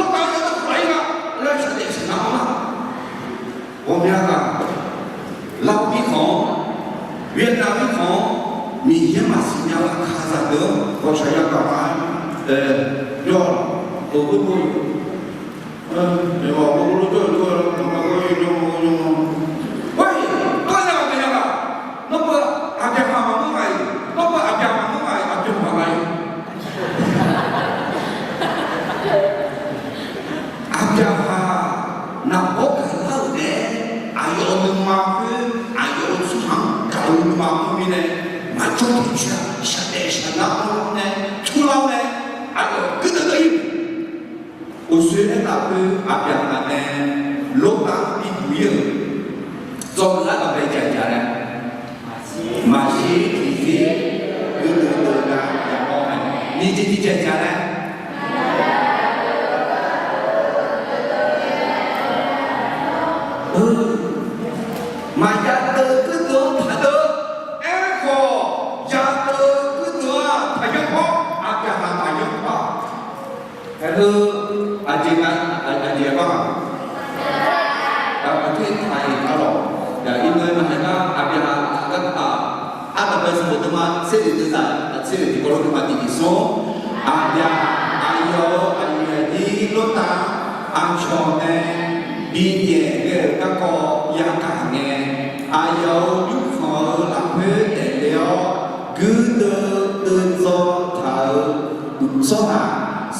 yawqha-a, yawqha-a, yawqha-a, laer shaqdaef shaqna-anr lar. Ghawqmya ghaq, Lar-eu mirkhanq-anr, Vietnam mirkhanq-anr, Miqyaer maqsiq nya-eu aqkaqzaq deuq-anr ghawqshaq yagaq ma-aer, yawr-aq, ghawqgor-eu, Nawr beu aqbyaqhaq maqngeur nga-iq, nawr beu aqbyaqhaq maqngeur nga-iq, aqbyaqhaq maqngeur nga-iq. Aqbyaqhaq naqbawr gaqlar-euq nae, aqyawf-euq nuima khoer, aqyawf-euq tsawrhaq-anr gaq-eu nuima khoer mirnae, maqjawr teq coer-a, shaqdaef shaqna-anr nae, turlar nae, aqyawf guirdeuv deuv-ir. Uqshoe aertaq khoer aqbyaqhaq nae Lortav bibuq-ir-euq, dzawgeuf-ar dawqpae jaqjaq laer, maqshir tiqzir guirdeuv deuv gar yamawr mae, nyiq jeq tiqjeq jaq laer, maqya deuv guirdeuv-anr taqdeuv, aerkhawf ya deuv guirdeuv-aq taqyanr pawr, aqbyaqhaq taqyanr pawr-aq. Hae heu, aqjeq nga, aqjeq bar-aq, aqtaq-iq arlawq, iqnan maqhae nar aqbyaqhaq aqgar taq, ardawq bae sanqbof deuvma tser oeq deuvzaq, tser oeq tiqkawv lof deuvma tiq tiq smr, aqbyaqhaq aqyawf-euq aqyuif aqnyir Lortav aqcawq nae binyaef ghae-euq garkawv yagaq ngae, aqyawf-euq nymrkhanq-eu lafkhoer daefle-awr guirdeuv deuv dzaw taq-euq tsawrhaq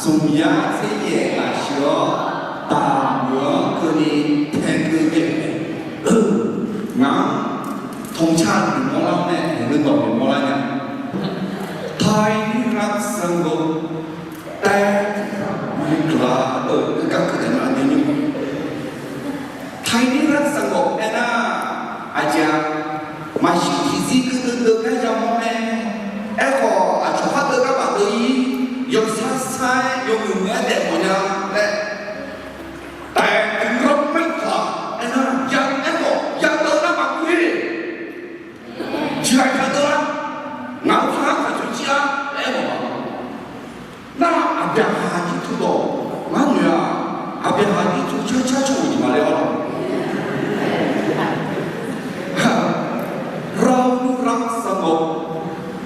smq yar tser yaef lafsheuq-awr, daqmuiq-anr keuvni taekeuv ghae-euq mae. Ngaq-anr tmqcar noeqmawr lar-awr nae, noeqdawq noeqmawr lar nya. Tainiraq sanqbof, tae, maqkeuv-a, eu, gar keuv taef ma aqdui nymr. Tainiraq sanqbof aernar, aqjeq-a, maqshir tiqzir guirdeuv deuv gar yamawr mae. Aerkhawf aqcawq khar deuv gar maqdeuv-ir, yawsar sar-aer yawmuiq muiq-aer daef mawf nya laer. Tainiraq maertaq aernar, ya aerkhawf ya deuv nar maqkeuv-ir. Tiqghaq tiqghaq deuv-ar, ngaq-euq tsawrhaq-anr taqcawq jir-ar laer aer mawf-a. Nar aqbyaqhaq jir teu dawq ngar noeq-aq, aqbyaqhaq jir teu car car cawq-eu jeq maqle-awr, เรารักสงบ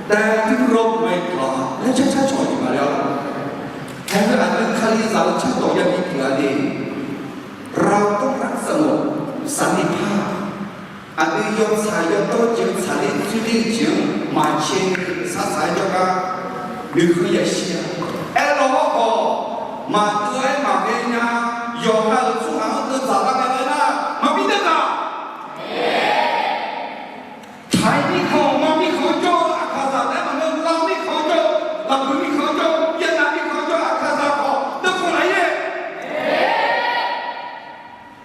แต่ถึงเราไม่กล้า laer car car cawq-eu jeq maqle-awr. Hae heu aqdui Kalizaq-eu cardawq yabi pyeuf-a de. เราต้องรักสงบ สันติภาพ Aqdui yawtsaq yawdawr jeq-anr tsaqler tsoerler-eu jeq-anr maqcae sar saq-aer jawrgar noeqkeuv yashir-a. Aerlawr hawrkhawf, maqdeuv-aer maqghae nya, yawqha-euq tsawrhaq-anr deuv dzaq lar ghae-aer nar, maqbi deuv dzaq. Taiq mirkhanq, Manr mirkhanq-anr jawr-eu aqkaqzaq taef-aer maqngeur, Lar mirkhanq-anr jawr-eu, Laqbuiq mirkhanq-anr jawr-eu, Yanav mirkhanq-anr jawr-eu aqkaqzaq khawf deuv khawf laf-ir-a.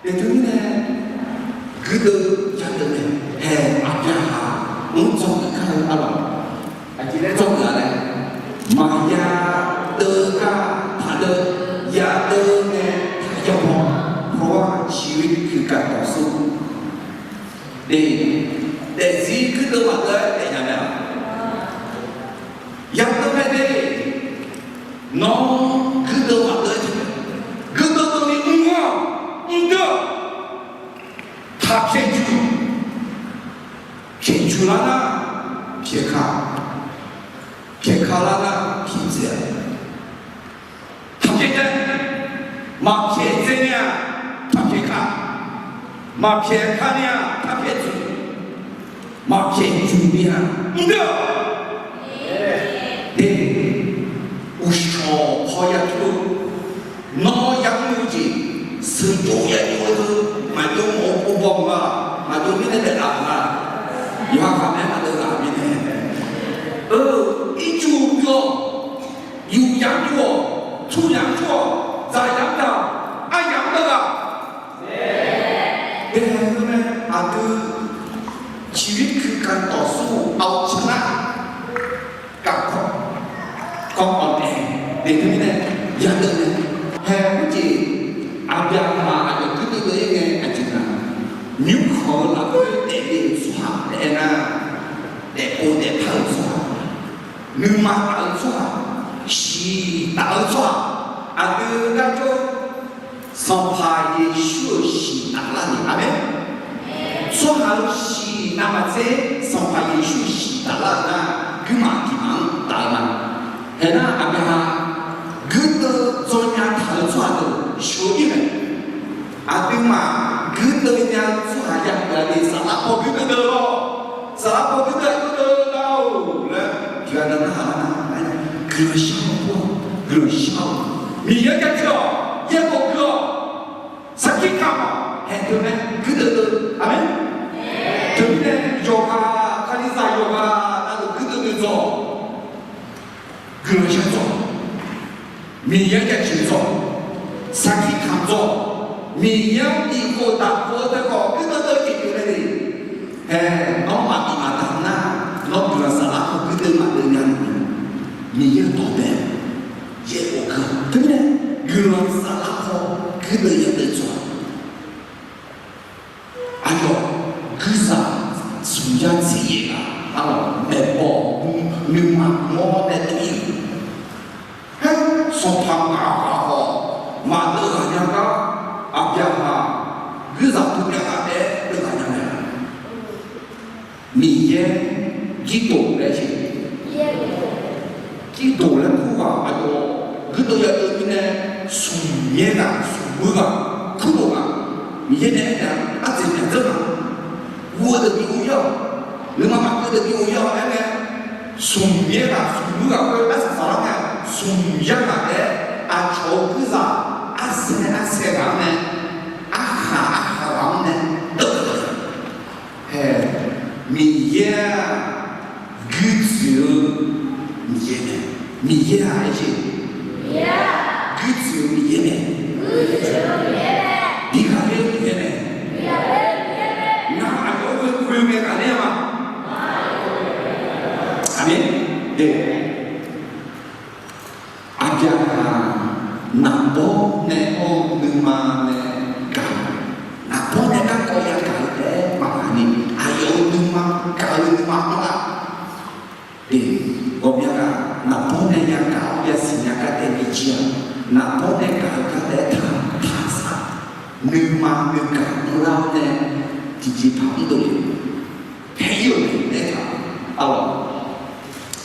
Eqteu mirnae, guirdeuv yadeuv nae, hae aqbyaqhaq-anr dzawgeuf kar-eu arlawq, aqjeq laer dzawgeuf-a laer, maqya deuv gar taqdeuv, yadeuv nae taqyawq haw-awr, Ciqhuiq tiqkaq dawqsur. Daefzir guirdeuv maqdeuv-aer daefnya mae-aq, yadeuv mae de. Nawr guirdeuv maqdeuv-aer, guirdeuv deuvni mr-awr mrdeuv-awq. Taq pyaeqjuq, pyaeqjuq lar nar pyaeqka, pyaeqka lar nar pyaeqdzae-a. Taq pyaeqdzae, maqpyaeq dzaeni-aq taq pyaeqka, maqpyaeq kani-aq taq pyaeqjuq, maqpyaeq juq ni-aq mrdeuv-awq. Dae, uqshawq paw ya tmr-eu, nawr yamr-eu jeq sheuqjov ya jov-eu deuq maqjawr mawf-eu pov baw-eu ma, maqjawr mirnae daef laf-euq ma. Yawqha khaqmae maqdeuv ghaq mirnae, eu, ircuf yuf-awq, yuf yamq yuf-awq, tmr yamq tmr-awq, dzaq yamq dzaq-awq, aryamq mr-eu ghaq. Dae-eu mae, aqdui ciqhuiq tiqkaq dawqsur-eu aqcawq nar, gaq kawr, kawr-awq naeq, daeq teumirnae yadeuv nae, hae khoerjeq, aqbyaqhaq aqyawf guirdeuv deuv-ir ngae aqjeq nga, nymrkhanq-eu lafkhoer daefle-euq tsawrhaq taef-aer nar, daefpov daefpar-euq tsawrhaq, nuima taf-eu tsawrhaq, shiq taf-eu tsawrhaq, aqdui garjawr Sanqpaq Yeqsur-euq shiq taflar ni, aqmeq. Tsawrhaq-euq shiq navmaqtser Sanqpaq Yeqsur shiq taflar-eu nar, guirmaf tiqmaf-anr taf-eu ma. Haeq nar aqbyaqhaq guirdeuv dzawnya taq-eu tsawrhaq deuq sheuq-ir mae. Aqduimaf guirdeuv nya-eu tsawrhaq yagaq ni saflar paw guirdeuv deuv-awq. Saflar paw guirdeuv aqdui deuv nar-or laer tiqghaq na narhaq nar, guiqlanq shar-awq, guiqlanq shar-awq. Miqyaer jaceuq-awq, yaerbof gui-awq, sarkir kamq-awq, haeq teunae guirdeuv deuv. Aqmeq. Teumirnae yawqghaq, Kalizaq yawqghaq navluf guirdeuv deuv dzaw-awq. Guiqlanq shar dzaw-awq. Miqyaer jaceuq dzaw-awq. Sarkir kamq dzaw-awq. Miqyaer-anr bifkhof daqkhof-eu teu khawf guirdeuv deuv jeq pyeuf nae le. Hae, nawr maqbif maqdaq nar, nawr guiqlanq saflar paw guirdeuv maqdeuv nya-eu Miqyaer-euq dawq bae-awq. Yaerbof gui-awq. Teumirnae guiqlanq saflar paw guirdeuv yadeuv dzaw-awq. Aqyawf guirzaq smq yar tser yaef ghaq, arlawq, maeqbawq nuima mawr nae dov-ir-euq, haer, sanqpaq ngaq ghaq khawf maqdeuv ghaq nya gar, aqbyaqhaq guirzaq tov myav ghaq taef-aer deuv ghaq nya mae. Miqyaer Girdof laer jeq, Girdof laer kur ghaq aqyawf guirdeuv yadeuv mirnae, smq myaer ghaq smq muir ghaq kurdof ghaq, Miqyaer nae aernaeq-a, arteq myaqdzeur ghaq, guv-eu deuq bi ghov-ir-awq, nuima maqkeuv deuq bi ghov-ir-awq aer ngae, smq myaer ghaq smq muir ghaq khoer arsaq saqlar ngae, smq yar ghaq taef-aer aqcawq-eu guirzaq arsae arsae ghaq-anr nae, arkhaq arkhaq ghaq-anr nae deuv-eu Hae, Miqyaer-aq, guirtsoeq-eu Miqyaer mae. Miqyaer-aq, aer jeq, guirtsoeq-eu Miqyaer mae. Bighaq ler-eu Miqyaer mae. Ngar aqyawf-anr ghoe ghoe ngae ghaqler-a ma. Aqmeq. Aqbyaqhaq naqbawr nae anr-eu nuima nae gaq, naqbawr nae garkawv yagaq-eu taef-aer maqgaq ni, aqyawf-euq nuima gaq-eu nuima anr-a. Ghawqmya ghaq naqbawr nae yagaq-awr yasiq nya gar taef-aer bijir-a. Naqbawr nae gaq-eu gar taef-aer taq taq saq, nuima nuigaq mrlar-awr nae tiqjeqpaq mrdov le. Tae-ir-euq mae laer taq, arlawq,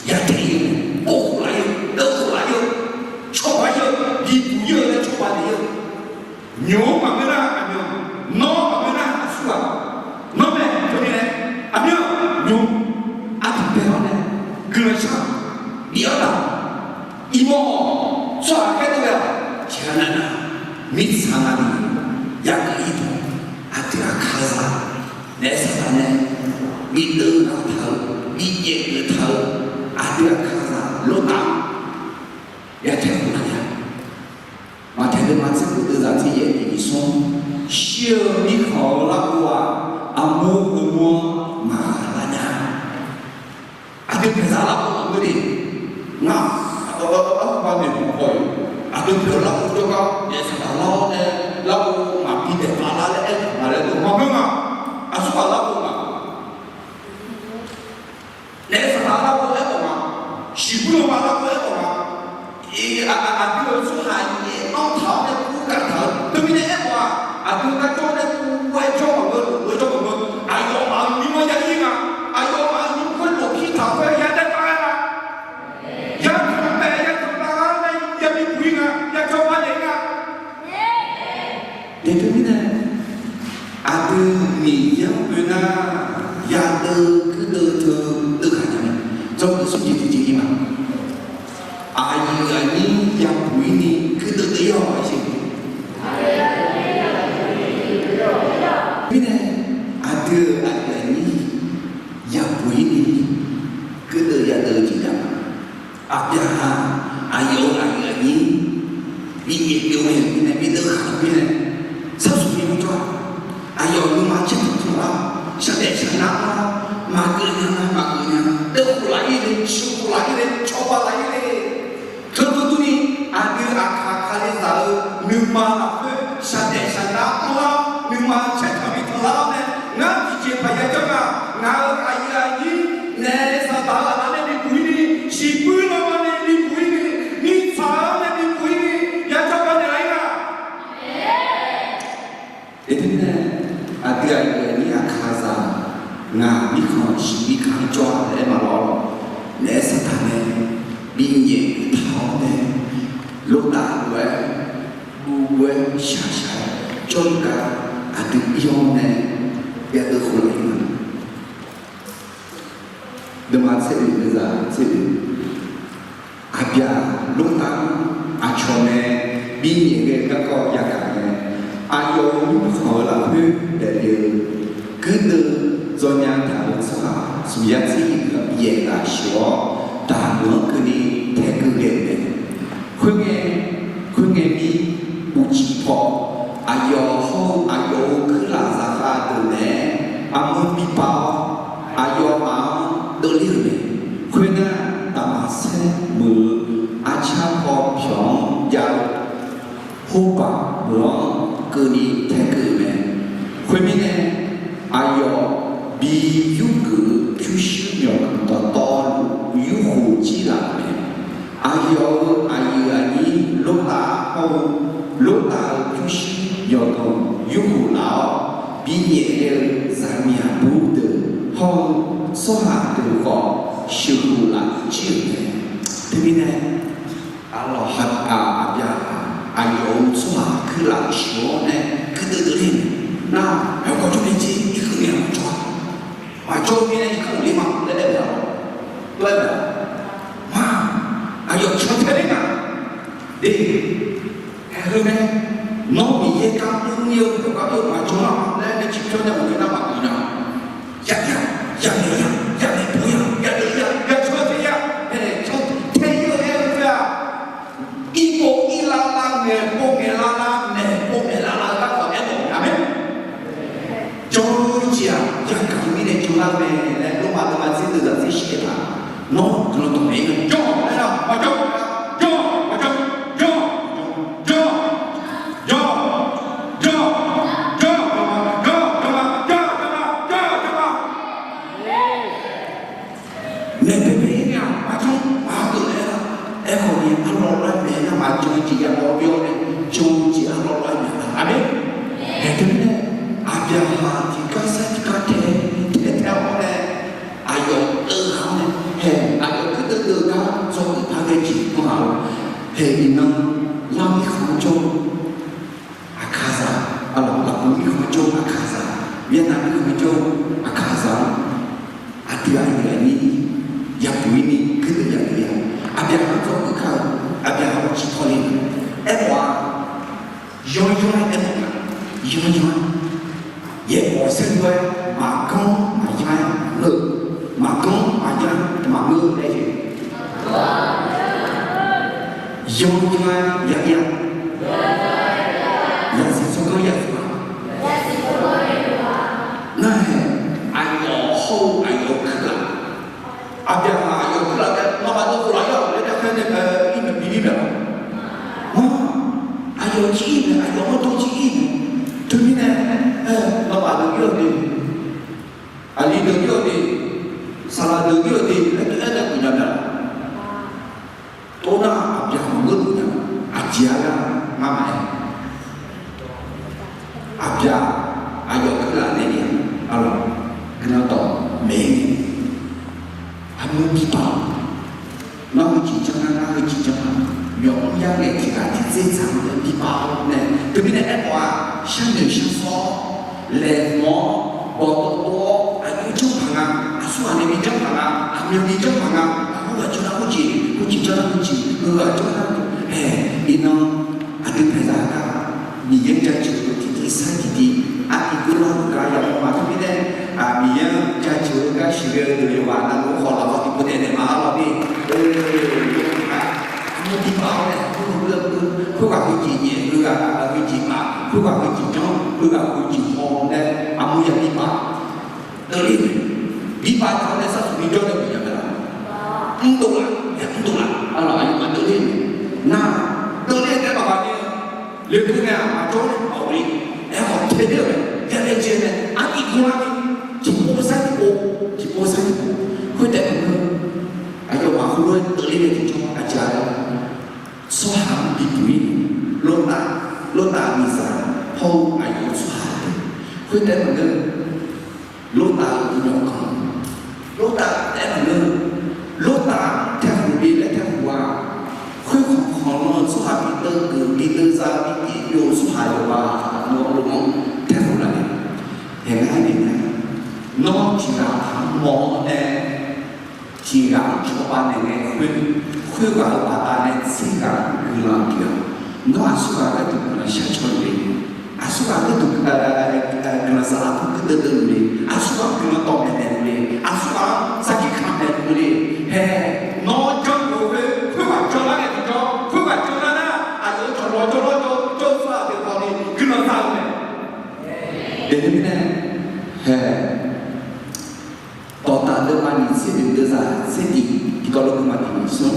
ya tae-ir-eu mae. Or khof laf-ir-eu, deuv khof laf-ir-eu, cawba-ir-eu, diqbuq-ir-eu laer cawba daef-ir-eu, nymq-mr maqngeur nar aqmyan, nawr maqngeur nar aqsurghaq, nawr mae teumirnae, aqmyan, nymq, aqdui bae-awr nae guiqlanq shar, bif-awr taq, iqbaw-awq, tsawrhaq khaerdov ghae-awq, tiqghaq nav nar, mirtsaq navluf yageuf-ir dmq, aqdui aqkaqzaq naef saqlaq nae bideuv ghaq taq-eu, bijaev geuf taq-eu, aqdui aqkaqzaq lortaf-anr ya tae khof nar ya. Maqtaeq deuvma tser khof deuvzaq tser yaef tiq nyiq smr, shir-eu mirkhanq-eu larghov-aq, armur heumur-anr maqghaq lar nya. Aqdui pyaeqzaq larghov maqngeur de. Ngar, arhuba noeqmawf haw-eu, aqdui pyaeq-eu larghov jawrgar naef saqlaq lar-awr nae, larghov maqbi daef paf lar laer Maqngeur nga. Aqsurghaq larghov nga. Naef saqdaq larghov aerkhawf nga. Shiqbuir lanma larghov aerkhawf nga. Aqdui-euq tsawrhaq yaef anr taq-awr nae kur gaq taq-eu teumirnae aerkhawf-aq, aqdui-eu garjawr nae kur-aer jawr maqngeur, lof-aer jawr maqngeur. Aqyawfmaf-euq nymr-anr yalir nga. Aqyawfmaf-euq nymr khoer lofpir taq khoer yadaef pav-aer nga. Yatanq taef yatanq tav-aer nae yabi buq-ir nga, yajanr panaeq-ir nga. Teumirnae, aqdui Miqyaer-anr oe nar, yadeuv guirdeuv teu deuvhaq nya mae. Jawrduq smrjeq tiqjeq-ir ma. Aqyuif aqnyir yabuq-ir ni guirdeuv deuv-ir-awq. Mirnae, aqdui-euq aqyuif aqnyir yabuq-ir ni guirdeuv yadeuv-eu jeq nya. Aqbyaqhaq aqyawf-euq aqyuif aqnyir binyaef pyeuf-eu mirnae, bideuv khaq-eu mirnae, sarsuq ni mr jawr-a. Aqyawf nuima caer tanqtanq lar, shaqdaef shaqnar lar, maqgeuf nya-a, maqgeuf nya-a, deuvkhof laf-ir le, sheuqkhof laf-ir le, cawba laf-ir le. Teugar durni, aqdui aqkaq Kalizaq-euq nuima lafkhoer shaqdaef shaqnar mr lar, nuima caer tanq bi tanq lar-awr nae, ngar tiqjeq paq yajanr nga. Ngaq-euq aqyuif aqnyir, naef saqdaq-eu aqda nae bibuq-ir ni, shiqbuir lanma nae bibuq-ir ni, mirtsaq-anr nae bibuq-ir ni, yajanr panaeq-ir nga. Teumirnae, aqdui aqyuif aqnyir aqkaqzaq, ngaq mirkhanq shiq mirkhanq-anr jawr-a laer aer ma lawr. Naef saqdaq nae binyaef taq-awr nae, lordav lof-aer, guv guv-aer shaq shaq-aer jawrluf gar, aqdui ir-awr nae yadeuv khof laf-ir nga. Deuvma tser oeq, deuvzaq tser oeq. Aqbyaq lordav-anr aqcawq nae binyaef ghae-eu garkawv yagaq nae, aqyawf-euq nymrkhanq-euq lafkhoer daefle-eu guirdeuv dzawnya taq-euq tsawrhaq smq yar tser yir-anr yaef laf sheuq-awr, daqmeuq-anr keuvni taekeuv ghae-euq mae. Khoerngae, khoerngae mir, uqcif paw, aqyawf hawr-eu aqyawf-euq kuirlaf zaqkhav deuq naeq-aer armur bi pav-awr, aqyawfmaf-anr deuvler-euq mae. Khoernar, Daqmaqsaer meuq-eu arcar paw pyawq-anr jav-eu Hobaq meuq-anr keuvni taekeuv-euq mae. Khoermirnae, aqyawf bi yurgeuf-eu pyurshuir myawqganq dawqtawvluf yurkhof jir laf-euq mae. Aqyawf-euq aqyuif aqnyir lordav hawr-eu, lordav-euq pyurshuir myawqganq yurkhof laf-awr, binyaef ghae-eu zaqmiq aqbur deuq hawr-eu tsawrhaq deuq khawf sheuqkhof laf jir-euq mae. Teumirnae, aqlawq ha, aqbyaqhaq aqyawf-euq tsawrhaq kuirlaf sheuq-awr nae guirdeuv deuv ler-euq nar, yawqghaq jawr nae jir irkeuv ngae maqjawr-a. Maqjawr-eu mirnae irkanr uqle ma laer aer-eu-aq, tov-aer-a, ma, aqyawf can tae ler nga. De, haeq heu mae, nawr Miqyaer gar mr-ir-eu yawqghaq jawr maqjawr lar-a laer nae ciqpyawr nae uqle nar maqgeuf nya. Yamya, yamya ya, yamya pov ya, yadeuv ya, yacan tae ya, haeq can tae-ir-eu aer-eu khoer-aq, irpov irlar lar, ngaeqpov ngaeqlar lar, naeqpov naeqlar lar-eu garkawv aermawf-eu nya mae. Jawr-eu jeq-aq, yagaq-eu mirnae jawrlar mae laer Lormav deuvma tser deuq zaq tser shif-aer taq. Nawr guiqlanq dawqmaeq-ir-a, jawr-awq laer nar maqjawr, jawr-awq maqjawr, jawr-awq maqjawr, jawr-awq, jawr-awq, jawr-awq, jawr-awq, jawr-awq, jawr-awq, jawr-awq, jawr-awq, jawr-awq, jawr-awq. Naeq baebae-ir nar maqjawr, maqgeuf laer nar, aerkhawf ni arlawr lar maeq nar maqjan-eu jeq ya mawr bya-awr nae jan-eu jeq arlawr lar maeq-a. Aqmeq. Haeq teumirnae, aqbyaqhaq tiqgar sar tiqgar tae, tae tae-awr nae, aqyawf deuv ghaq-awr nae, haeq aqyawf guirdeuv deuv gar dzawgeuf par ghae jeq mr ghaq-awr, haeq iqnan lar mirkhanq-anr jawr-eu aqkaqzaq, arlawq lafkhoer mirkhanq-anr jawr-eu aqkaqzaq, mirnav mirkhanq-anr jawr-eu aqkaqzaq-anr, aqdui aqyuif aqnyir yabuq-ir ni guirdeuv yadeuv-ir-a. Aqbyaqhaq-anr dzawgeuf kar-eu, aqbyaqhaq-anr ciqtawle-eu, aermawf-a. Yanr yanr-aer aermawf-a. Yanr yanr-aer, yaerbof saerlu-aer maqganr maqyanr-aer maqngeur, maqganr maqyanr maqngeur laer jeq. Yanr yanr-aer ya ir-a. Yasiq tsawrganr ya zmq-a. Ngar-aer, aqyawf hawr-eu aqyawf-eu kuirlaf, aqbyaqhaq aqyawf-eu kuirlaf taef nawmaf dawqkhof laf-ir-awq laer darkhaer nae bae-ir maeq bi ir maeq-a. Mr, aqyawf jir ir maeq, aqyawf-anr dawr jir ir maeq. Teumirnae, nawmaf deuq-awq de, saqlaq deuq deuq-awq de laer tov-aer nae uqnya mae-a. Tov nar aqbyaq maqngeur luf nya, aqjeq-a lar ngar maqaer. Aqbyaq aqyawf keuvlaf nae-a, arlawq, guiqlanq dawq maeq-ir ni, aqmuiq bipav-awq. Nawr heujeq janr nar, ngar heujeq janr-a, myawq mr yar ngaeq tiq ghaq tiq dzer dzaq-eu bipav-awr nae, teumirnae aerkhawf-aq, sharnoeq sharsawr-awr, laeqhmq-awr, bawqdov dov-awr, aqjox janr paq nga, aqsurghaq nae bi janr paq nga, aqmyan bi janr paq nga, aqghoer ghaq janr nar khoerjeq, khoerjeq janr nar khoerjeq, heu ghaq janr nar, hae, iqnan aqdui paeqzaq gar Miqyaer jaceuq-eu tiqtiv sar tiqtiv, artiv geur lar-euq gar yamawr ma teumirnae, Miqyaer-anr jaceuq-eu gar siqghae-eu deuq yawqghaq navluf khawf lafkhoer tiqpov taef naeq ma arlawq ni, aqmuiq bipav-awr nae, khoerghaq heujeq nyaef, heughaq heujeq paf, khoerghaq heujeq janr, heughaq heujeq haw laer aqmuiq yaq bipav. Deuqler-eu, bipav taq-awr nae sarsuq bijawr nae bifnya mae laf. Mrdov laf, mrdov laf, arlawq, aqyawfmaf deuqler-eu, nar, deuqler-eu taef-aer maqghaq ni, lekeuv nae-aq maqjawr-a, maqghaq ni, aerkhawf teler-euq mae, yale jeq nae artiv geur lar ni, tiqpov sar tiqpov, tiqpov sar tiqpov, khoertaef maqngeur, aqyawfmaf heulof-aer deuqler nae tiqjawr aqjeq-a lar, tsawrhaq-anr bibuq-ir, Lortav, Lortav-euq miqzaq hawr-eu aqyawf-eu tsawrhaq-eu, khoertaef maqngeur, Lortav-euq uqmawq kanq, Lortav taef-aer maqngeur, Lortav taekhmq bi laer taekhmq-a, khoerkhanq khanqlan-eu tsawrhaq bi deuv geuf bi deuv za bi tiqbyov-eu tsawrhaq yawqghaq nawr lofmawr-anr taekhmq laf-eu, haeq ngar nae nar, nawr tiq ghaq-anr mawr-awr nae, tiq ghaq-anr cawba naeq ngae khoer, khoerghaq-euq baqdanae tser ghaq guiqlanq pyeuf-awq. Nawr aqsurghaq gharduq guiqlanq shar caw luf le, aqsurghaq gharduq guiqlanq saflar pu guirdeuv deuv luf le, aqsurghaq guiqlanq dawqmaeq naeq luf le, aqsurghaq-anr sarkir kamq naeq luf le. Hae, nawr janrluf-eu khoer, khoerghaq janlar nae tiqjawr, khoerghaq janlar nar, aqyawf-euq cawqlawq jawrlawr jawr-eu tsawrhaq deuq khawf ni guiqlanq za-eu mae. Deuq mirnae, hae, dawqdaq deuvma nyiq tser deuq deuvzaq tser tiq tiqkawv lof-aer maqtiq maqsmr,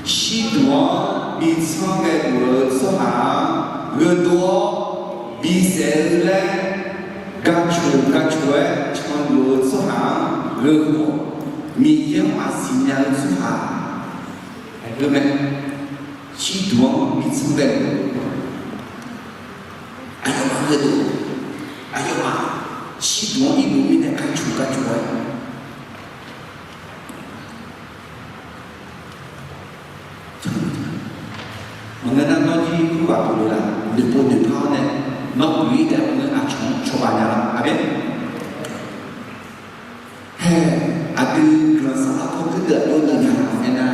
shirduq-anr bi tsanr ghae luf-eu tsawrhaq-anr gheudov-awr bisaef-eu laer gaqcoq gaqcoq-aer canluf-eu tsawrhaq-anr gheu khawf, Miqyaer-anr maqsiq nya-eu tsawrhaq, aer-eu mae, shirduq-anr bi tsanr ghae luf-eu aqyawfmaf gheudov, aqyawfmaf shirduq-anr iqduq mirnae gaqcoq gaqcoq-aer Maqngeur nar, nawr jir khoerghaq pyeuf-eu laf, noeqpov noeqpar-awr nae, nawr pyeuf-ir taef-aer maqngeur, aqcawq-anr cawba nya laf. Aqmeq. Hae, aqdui guiqlanq saflar paw guirdeuv aqjox deuv nya-a aernar,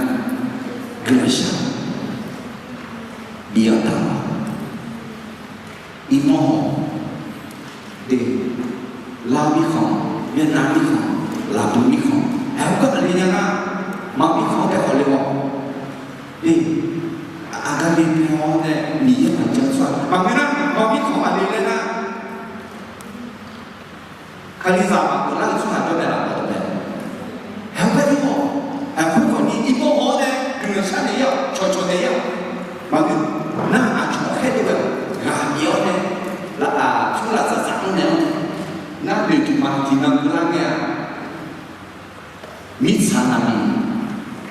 guiqlanq shar bif-awr taq-awq. Iqnan hawq, de, lar mirkhanq, myavnav mirkhanq, laqbui mirkhanq, aer, heugar maqle nya nar, maq mirkhanq-anr taef khawf le-awq. De, aqgaf le nae-awr nae Miqyaer maqjan tsawrhaq maqngeur nar, maq mirkhanq maqle laer nar, Kalizaq maqgeuf lar-euq tsawrhaq jawr nae laf mawf-eu mae. Aer, heugar ir-awq. Aer, khoerkhawf ni iqbax haw-awr nae guiqlanq shar naeq-ir-awq, cawqcawq naeq-ir-awq. Maqngeur nar, aqcawq khaerdov-aer ghaq bif-awr nae, laf-aq tsawrhaq lafsaq saq-anr naeq-awr nae, ngar noeqtmq ma tiqnan keuvlar ngae-aq, mirtsaq naqliq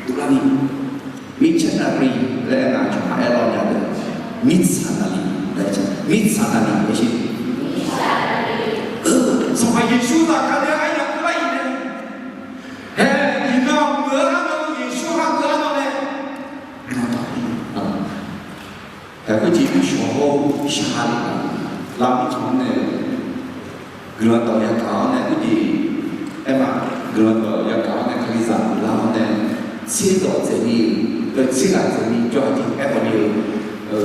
dovlar ni, missionary laer aqcawq maqaer lawr nya deuq, mirtsaq naqliq laer, mirtsaq naqliq laer sher. Sanqpaq Yeqsur zaqkhav nae aryaq keuvlar-iq nae, hae, iqnan meuq-eu arnan Yeqsur-anr meuq-eu arnan nae, Hae, khoerjeq shawq hawr-eu shaq-a le-a, lar mirkhanq-anr nae guiqlanq dawq yagaq-awr nae, khoerjeq aer ma, guiqlanq dawq yagaq-awr nae Kalizaq guiqlar-awr nae, tserdawq dzaeqni, tserghaq dzaeqni jawr-aq jeq aerkhawf ni-eu,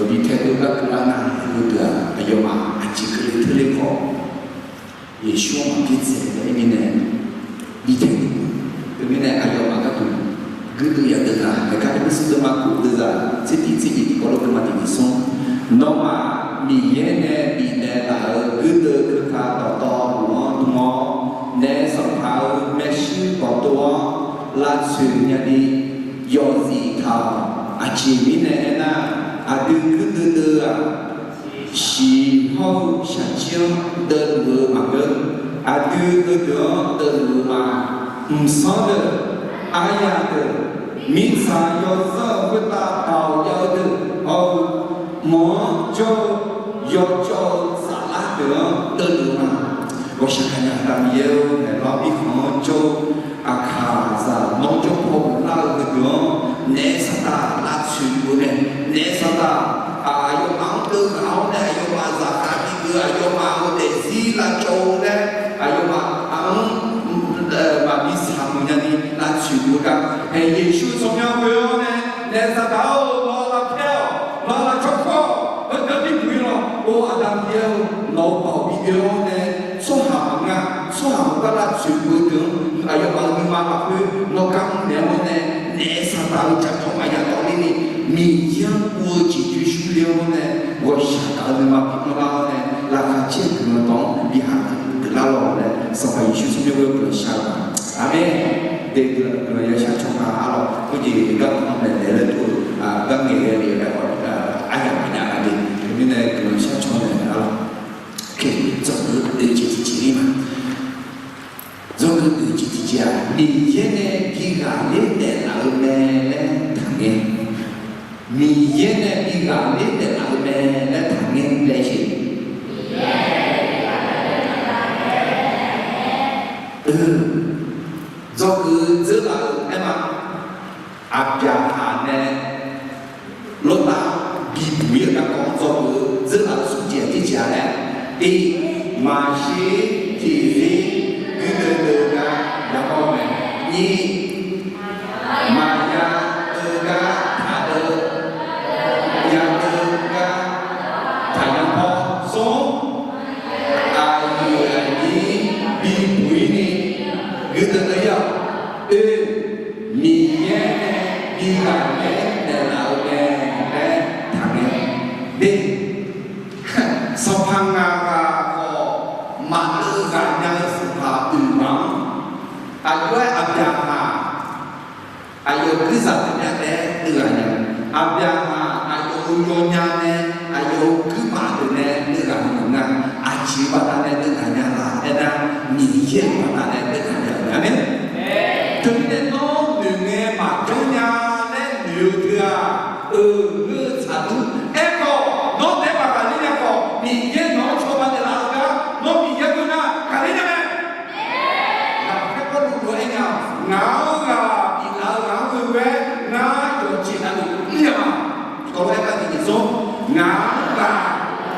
bi taedov gar keuvlar nar, heudeuq-aq aqyawfmaf aqjeq keuvle teuler khawf, Yeqsur-anr maqbyaerdzae-aer mirnae bi taedov-eu mirnae aqyawfmaf gharduq guirdeuv yadeuv nar, haegar teu mr smr deuvma khof deuvzaq tser tiq tser jeq tiqkawv lof-aer keuvma tiq nyiq smr, nawmaf Miqyaer nae bifnaeq laf-euq guirdeuv keuka dawqtawvluf-anr dm-awr, naef sanqpaq-euq maershuir bawqtov-anr lavtsoeq nyani yawzif taq-awq. Aqjeq mirnae aernar, aqdui guirdeuv deuv-aq, shiq hawr-eu shaqjir-anr deuvluf-eu maqngeur. Aqdui Aqdui heudeuq-anr deuvluf-eu ma. Mqsanr deuq, aryaq deuq, mirtsaq yawzanr-euq khoertav baoq jav-eu deuq hawr-eu, mawq-anr jawr-eu yawjawr-eu saflar deuq-anr deuvluf-eu ma. Ghawqshaq gaqnya Aqda Miqyaer-or, naeq lawr mirkhanq-anr jawr-eu aqkaqzaq nawr jawr paw ghoflar-eu heudeuq-anr naef saqdaq lavtsoeq luf-eu mae. Naef saqdaq aqyawfmaf-anr deuv ghaq-awr nae aqyawfmaf zaqkhav bi geuf, aqyawfmaf-euq daefzir lavcawv-eu laer, aqyawfmaf-anr maqbi saqmuiq nyani lavtsoeq luf-eu gar, Yeqsur tsawrmyanr ghoe-awr nae, naef saqdaq-or, nawq lavpyaer-awq, nawq lavcawv kur-awq, heudeuq-anr bi buq-ir lawq. Or, Aqda Miqyaer-or, nawq-euq baoq bi oe-awr nae, tsawrhaq maqngeur-a. Tsawrhaq maqngeur-a, lavtsoeq luf-eu deuq-anr aqyawfmaf-euq nuima lafkhoer nawr gar mr naeq-awr nae, naef saqdaq-eu jaqjawr maqya dawv ler ni, Miqyaer-anr guv-eu jeqcoer shurler-awr nae, ghawqshaq gaq-eu nuima bi manrlar-awr nae, laqkhaq caer guiqlanq dawq-anr bi haq geuflar lawq laer, Sanqpaq Yeqsur tsawrmyanr ghoe-awr guiqlanq shar-eu ma. Aqmeq. Deuq guiqlanq ya shar caw ma arlawq. Khoerjeq garkawv naeq naeq laer tov-eu, gar ngaeq ghae le-eu aerkhawf, aryamq maqnya-a le. Teumirnae guiqlanq shar caw naeq arlawq. Dzawgeuf deuq jeq tiqjeq-ir ma. Dzawgeuf deuq jeq tiqjeq-aq, Miqyaer nae bi ghaqler taeflaf-eu mae laer taqngae. Miqyaer nae bi ghaqler taeflaf-eu mae laer taqngae laer jeq. Dzawgeuf dzeurlaf-euq aer ma. Aqbyaqhaq nae Lortav bibuq-ir-eu garkawv-anr dzawgeuf dzeurlaf-euq smr jeq aqjeq jeq-a laer, tiq, maqshir tiqzir guirdeuv deuv-eu gar yamawr-eu mae. Nyiq, maqya deuv gar taqdeuv, ya deuv gar taqya paw. Smr, aqyuif aqnyir bibuq-ir ni guirdeuv deuv-ir-awq. Oe, Miqyaer nae bi ghaqler taeflaf-eu mae laer taqngae. Deq, sanqpaq ngaq ghaq khawf maqdeuv ghaq nya-eu sanqpaq oeq ghaq-anr, aqjox-aer Aqbyaqhaq aqyawf guirzaq deuq nya taef-aer deuv ghaq nya. Aqbyaqhaq aqyawf-euq yawnya nae, aqyawf-euq guirmaf deuq nae deuv ghaq nya nga. Aqjeq baqdanae deuv ghaq nya laf aernar, Miqyaer-euq baqdanae deuv ghaq nya-eu mae. Aqmeq. Teumirnae nawr noeq ngae maqjanr nya laer noeq-eu teu-aq, euq ngeur-eu tsaqdmr. Aerkhawf nawr taef-aer maqghaqler nya khawf, Miqyaer nawq-anr cawba naeqlaf-eu gar nawr Miqyaer geur nar ghaqler nya mae. Lafkhoer Pawrluv lof-aer aer nya, ngaq-anr ghaq biflaf-eu ghaq-anr ghoe-aer ngar yawqjeq navluf mr nya ma. Dawqtawvluf aer kar tiqjeq zmr, ngaq-anr ghaq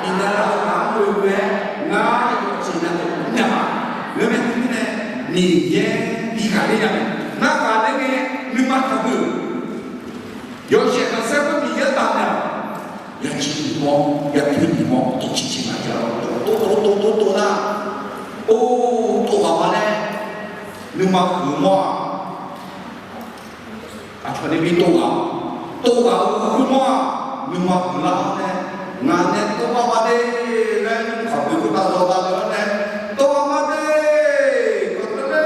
biflaf-eu ghaq-anr ghoe-aer ngar yawqjeq navluf mr nya ma. Ngeurmae teumirnae Miqyaer bi ghaqler nya mae. Ngar ghaqler ngae nuima taqhuiq. Yawshaef khanqsaer khoer Miqyaer taf naeq-awq. Yaciv nyiqmawr, yatoer nyiqmawr, tov ciqciq maqjav-awr, tov tov tov tov tov nar, or, tov ghaq ma laer nuima huiq mawr-aq, aqcawq ni bi tov ghaq, tov ghaq-eu khoermawr-aq, nuima huiqlar-awr nae, ngaq nae tov ghaq ma de laer, kaqboeq khoertav zawqdav le-awr nae, tov ghaq ma de, kaqboeq le,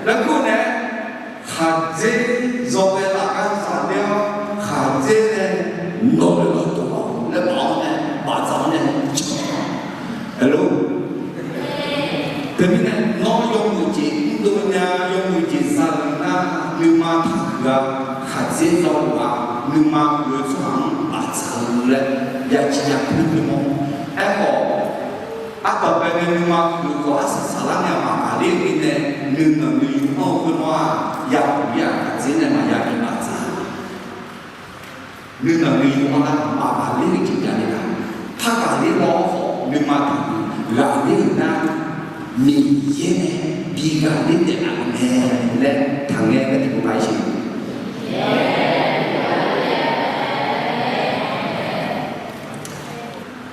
laer kur nae, khaqdzer zawghae lafgar zaqler-awr, khaqdzer nae nawq-euq lawr tov ghaq laer baf-awr nae, bafdzaq-awr nae, Hello. Teumirnae nawr yawmuiq jeq mrdov nya, yawmuiq jeq zaqluf nar, nuima taqhuiq-a, khaqdzer zawluf-a, nuima huiq-eu tsawrhaq-anr bafdzaq-eu laer yaciv yatoer mawr. Aerkhawf, ardanqbae nae nuima huiq-eu khawf arsaq saqlar nae maqghaqler-eu mirnae, nuinanq nuiyu anr-eu khoermawr-aq, yahuq-ir-aq, khaqdzer nae maqya bi bafdzaq. Nuinanq nuiyu anr nar maqghaqler-eu jeq javle-a. Par ghaqler law-awr khawf nuima taqhuiq, ghaqler-euq nar Miqyaer nae bi ghaqler taef-a mae laer taqngae, ngar tiqpov paq-aer siq.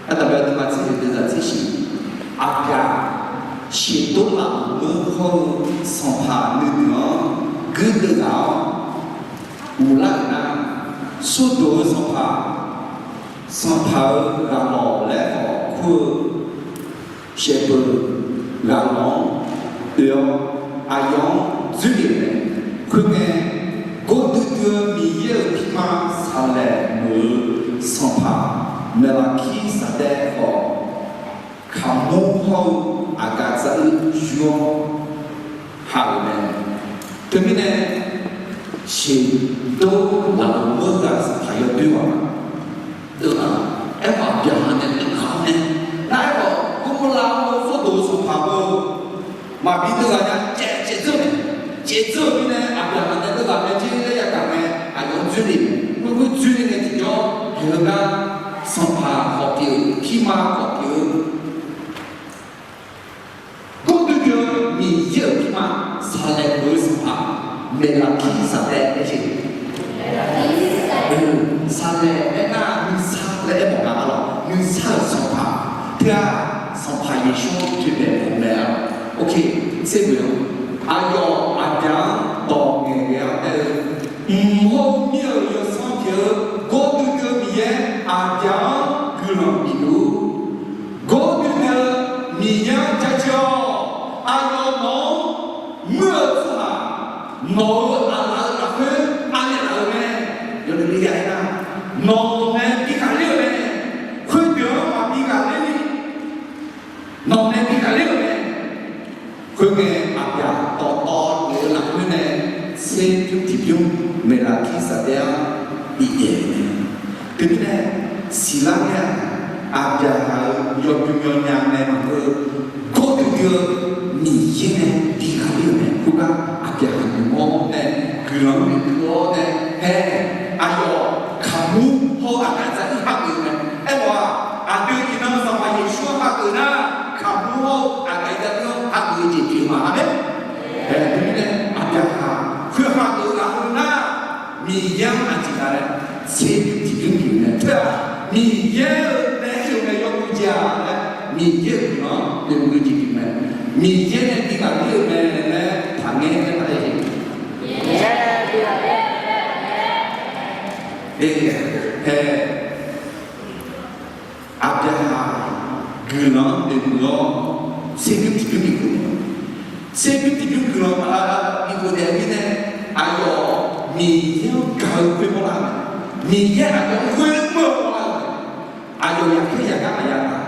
Ardanqbae nuima tser-eu deuq zaq tser shiq. Aqgaf sheuqdov laf-euq meuq hawr-eu sanqpaq nuideuq-anr guirdeuv ghaq-awr, uqlar-euq nar, smrdoq-eu sanqpaq, sanqpaq-euq ghaq lawq laer khawf kur-eu, shaevdzeuf ghaq lawq-anr oe-awr, aqyawf-anr dzoerghae mae. Khoerngae, gordui dui-eu Miqyaer-euq pirma saqlaeq meuq-eu sanqpaq Maeqlaqkir Saqdaer khawf, kaqmur hawr-eu Aqgaf zaq-eu yur-awr ha-euq mae. Teumirnae, sheuqdov lafmeur ghaq Sanqpaq yawdoer ghaq ma. Aerkhawf Aqbyaqhaq nae deuv ghaq-awr nae, nar aerkhawf Gurmurla-anr Sawrdoq-eu sanqpaq-eu maqbi deuv ghaq nya caev caev dzeur mae. Caev dzeur-euq mirnae Aqbyaqhaq nae deuv ghaq mae jir laer yagaq ngae, aqyawf-anr dzoerle, khoerkhoer dzoerle ngae tiqjawr, heugar sanqpaq khawf pyeuf-eu, pirma khawf pyeuf-eu Gordui dui-eu Miqyaer-euq pirma, saqlaeq pyeuf-eu sanqpaq, Maeqlaqkirsaqdaev laer jeq. Saqlaeq aernar nuisar laer aermawf nga arlawq, nuisar-euq sanqpaq. Teu-aq, Sanqpaq Yeqsur-anr toeqbae pyeuf mae arlawq. Ok, tser ghoe-awr, aqyawf Aqbyaq-anr dawq ngaeqghae-awr aer-eu, Mq hawr-eu mir-euq yawsanr pyeuf-eu Gordui dui-eu Miqyaer Aqbyaq-anr guiqlanq bif luf-ur. Gordui dui-eu Miqyaer-anr jaceuq-awq. Aqyawf nawq-anr muir-eu tsawrhaq, nawq-euq aqlaf-eu lafkhoer anaeq laf-euq mae. Yawleq le ya aernar, nawq nae bi ghaqler-euq mae. Khoerdeuq-anr maqbi ghaqler ni, nawq nae bi ghaqler-euq mae. Khoerngae, Aqbyaq dawqtawvluf-eu lafkhoer nae tserbymr tiqbymr Maeqlaqkirsaqdaev-anr bif daef-eu mae. Teumirnae, siqlar ngae-aq, Aqbyaqhaq-euq yawbymr yawnya nae maqngeur-eu, Gordui dui-eu Miqyaer nae bi ghaqler-euq mae. Khoergar Aqbyaqhaq noeqmawr-awr nae, guiqlanq-anr noeqkeuv-awr nae, aer, aqyawf kaqmur hawr-eu Aqbyaqzaq-anr hageuf-eu mae. Aerkhawf-aq, aqdui iqnan Sanqpaq Yeqsur-anr hageuf nar, kaqmur hawr-eu Aqbyaqzaq-anr hageuf-eu jeq pyeuf ma. Aqmeq. Ae, teumirnae Aqbyaqhaq khoer hageuf-eu lafkhoer nar, Miqyaer-anr aqjeq gaq laer tserbymr tiqbymr bif-eu mae. Teu-aq, Miqyaer-euq nae ir-euq mae yawmuiq jeq-aq laer, Miqyaer-euq guiqlanq-anr noeqmuiq-eu jeq pyeuf mae. Miqyaer nae bi ghaqler-euq mae laer taqngaer aer ma laer jeq. Ae, ae, Aqbyaqhaq guiqlanq-anr noeqmuiq-awr, tserbymr tiqbymr bif khof-a. Tserbymr tiqbymr guiqlanq bif khof taef-eu mirnae, aqyawf Miqyaer-anr gaq-eu khoer mawrlar-eu mae. Miqyaer aqyawf-anr khoer mr-eu mawrlar-eu mae. Aqyawf yaqkhaer yaqgar maqya taf,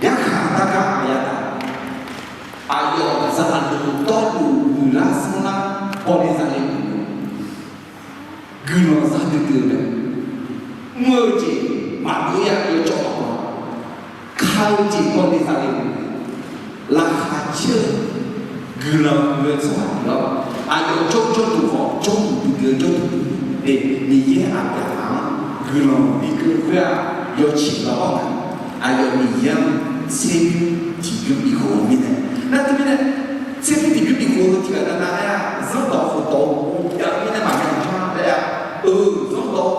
yarkhaq dargar maqya taf, aqyawf zaqluf dawrluf muiqlar sanrlar bawle zale-eu guiqlanq za duidui-eu mae. Mr-eu jeq maqdur ya yawcawv maqbaw, ka-eu jeq bawle zale-eu, laqkhaq caer-eu guiqlanq muiq-eu tsawrhaq tiq-awr, aqyawf jawrjawr duq khawf jawrduq duidui-eu jawrduq duidui-eu Miqyaer Aqbyaqhaq-anr guiqlanq bikeuv khoer-aq, yawciq lar-awr nga. Aqyawf Miqyaer-anr tserbymr tiqbymr bif khof-eu mirnae, nar teumirnae, tserbymr tiqbymr bif khof-eu tiq ghaq navnav aer-aq, zanrdawq khofdawq-eu ya-eu mirnae maqya janr laer-a. Eu, zanrdawq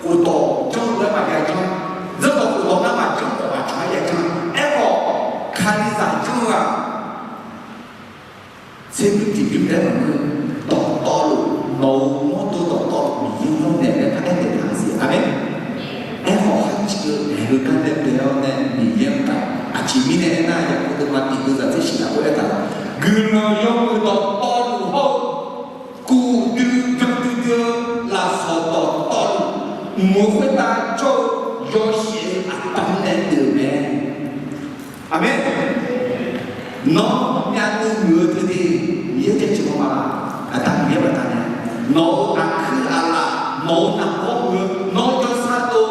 khofdawq janr-eu laer maqya janr, zanrdawq khofdawq nar maqjanr khawf aqcawq-aer ya janr. Aerkhawf, Kalizaq janr-eu-aq, tserbymr tiqbymr taef maqngeur, dawqtawvluf, nawq-euq mawrdo dawqtawvluf Miqyaer-anr naeq laer paraer naeq taq-eu siq. Aqmeq. Aerkhawf, kharciv-eu aeq-eu gar nae bae-awr nae Miqyaer-anr gaq. Aqjeq mirnae aernar, yaqkov deuvma tiq deuvzaq tser shif lafkhoer aertaq-eu, guiqlanq yawmuiq dawqtawvluf hawr-eu, kuvdui byanduidui-eu lafsawq dawqtawvluf, mq-eu khoertav jawr-eu yawshaef-eu aqda nae deuq mae. Aqmeq. Nawr myavnuiv muiq-eu teu de, Miqyaer jaceuq-eu ma. Aqda Miqyaer baqdanae, nawq-euq aqkuir aqlaf, nawq-euq naqbawr muiq-eu, nawq-euq jawrsar dov,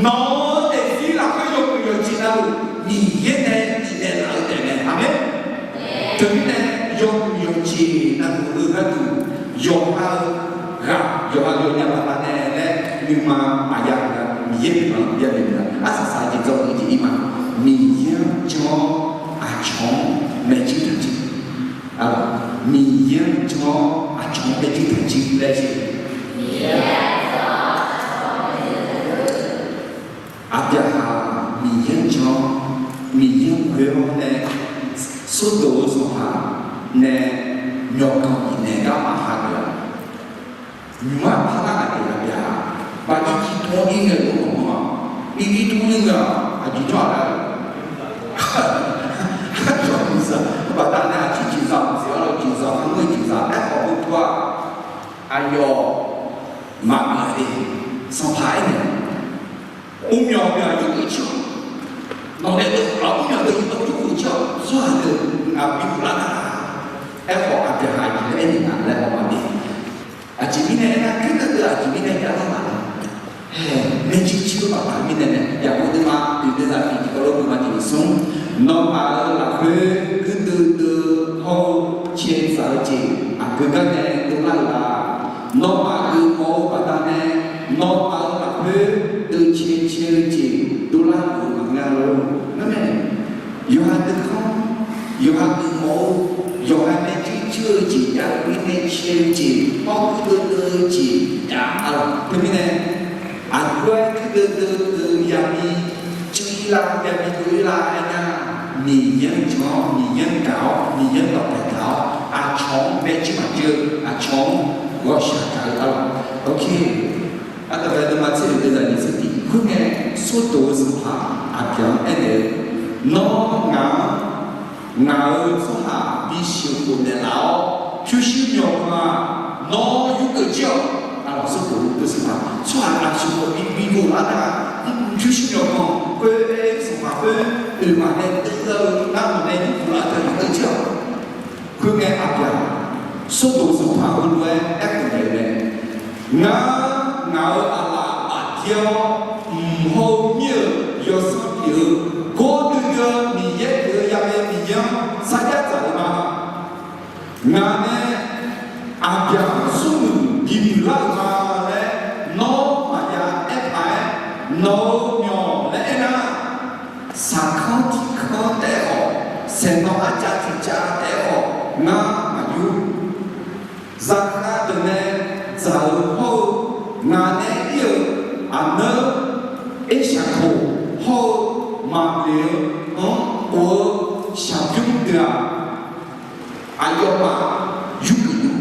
nawq-euq daefzir lafkhoer yawmuiq yawjeq navluf, Miqyaer nae bifnaeq laf-eu taef mae. Aqmeq. Teumirnae, yawmuiq yawjeq navluf-eu gharduq, yawqha-eu ghaq yawqha yawnya baqdanae laer nuima maqya-eu gaq, Miqyaer nuima yanoeq-a. Arsaq saq-eu jeq dzawr-eu jeq ir ma. Miqyaer-anr jan-awr aqcawq-anr maeqjir taqjir. Miqyaer-anr jan-awr aqcawq-anr maeqjir taqjir laer jeq. Aqbyaqhaq Miqyaer-anr jan-awr, Miqyaer-anr ghoe-awr nae, Sordoq-eu sanqpaq nae myawqganq bifnaeq gar maqha geuf-a. Nymq-mr parlar aqdui aqbyaqhaq, baqir tiqtmq-awr ir ngae lof-aer maqngeur-a. Ir ir tmr ir ngae-aq, aqjeq jawr-aq laer, aqcawq jeqzaq baqdanae aqcir jeqzaq maqsiq arlawr, jeqzaq kharmr-eu jeqzaq aerkhawf heutuv-aq, aqyawf maqmr-a de. Sanqpaq aernaeq, mrmyawq myawq yurgeuf ciq-awq. Nawq nae deuv-awq mrmyawq Aqyawf-euq dawqtawvluf jir-awq, tsawrhaq deuq aqbi maqlar nar-a. Aerkhawf, Aqbyaqhaq aqjeq laer aernaeq nga laer haw ma de. Aqjeq mirnae aernar, kuirdeuv deuv aqjeq mirnae javlar ma laer. Hae, maerjuir juir-eu baqda mirnae nae, yaqkov deuvma oeq deuvzaq tiq tiqkawv lof-aer guiqma tiq nyiq smr, nawmaf-euq lafkhoer kuirdeuv deuv hawr-eu caedzaq-eu jeq aqgeu gar nae dovlar-euq la? Nawmaf geufmawf-eu baqdanae, nawmaf-euq lafkhoer deuv cae cae-eu jeq dovlar-euq maqngeur lor. Ngar mae, yawqha deuv khanr, yawqha geufmawf-eu, yawqha maerjuir juir-eu jeq jav-eu mirnae cae-eu jeq, hawr kuirdeuv deuv-eu jeq jav-a lawq. Teumirnae, aqjox-aer kuirdeuv deuv deuv yami cuiv-ir lar, yami dov-ir lar aernar, Miqyaer-anr jan-awr, Miqyaer-anr gaq-awr, Miqyaer-anr dawqpaeq taq-awr, aqcawq-anr maerjuir maqjuir-eu, aqcawq-anr ghawqshaq gaq-eu-a lawq. Ok. Ardanqbae deuvma tser oeq deuvzaq nyiq tser tiq. Khoerngae, Sawrdoq-eu sanqpaq Aqbyaq-anr aernaeq-eu, Nawr ngaq-anr ngaq-euq tsawrhaq bisiq khof naeqlaf-awr, pyurshuir myawqganq-aq, nawr yurgeuf jir-awq. Aqlawq Sawrdoq-eu sanqpaq, tsawrhaq aqcawq bi bi ghoflar nar, pyurshuir myawqganq khoer-aer sanqpaq khoer oeq maqnae teuv-eu nar, nawq nae yurgeuf lar taq yurgeuf jir-awq. Khoerngae Aqbyaq, Sawrdoq sanqpaq heulof-aer aerkhof naeq-eu mae. Ngar, ngaq-euq aqlaf aqdir-awr, mq hawr-eu mir-euq yawsanr pyeuf-eu, gordui dui-eu Miqyaer pyeuf-eu yaghae Miqyaer-anr sarjax dzaq-eu ma. Ngaq nae Aqbyaq-anr smrmuiq bimuiq lar-euq ma laer nawr maqya aer paq-aer, nawq-euq myawq laer aernar, saqkanr tiqkanr taef-aer khawf, saeqnawv arcav tiqcav taef-aer khawf, ngar maqyur. Zaqkhav deuq nae dzaq-eu hawr-eu, ngaq nae ir-euq aqneur Ershaqkoq hawr-eu Maqbleq-anr of-eu shaqbymr deuq-aq, aqyawfmaf yurgeuf dur.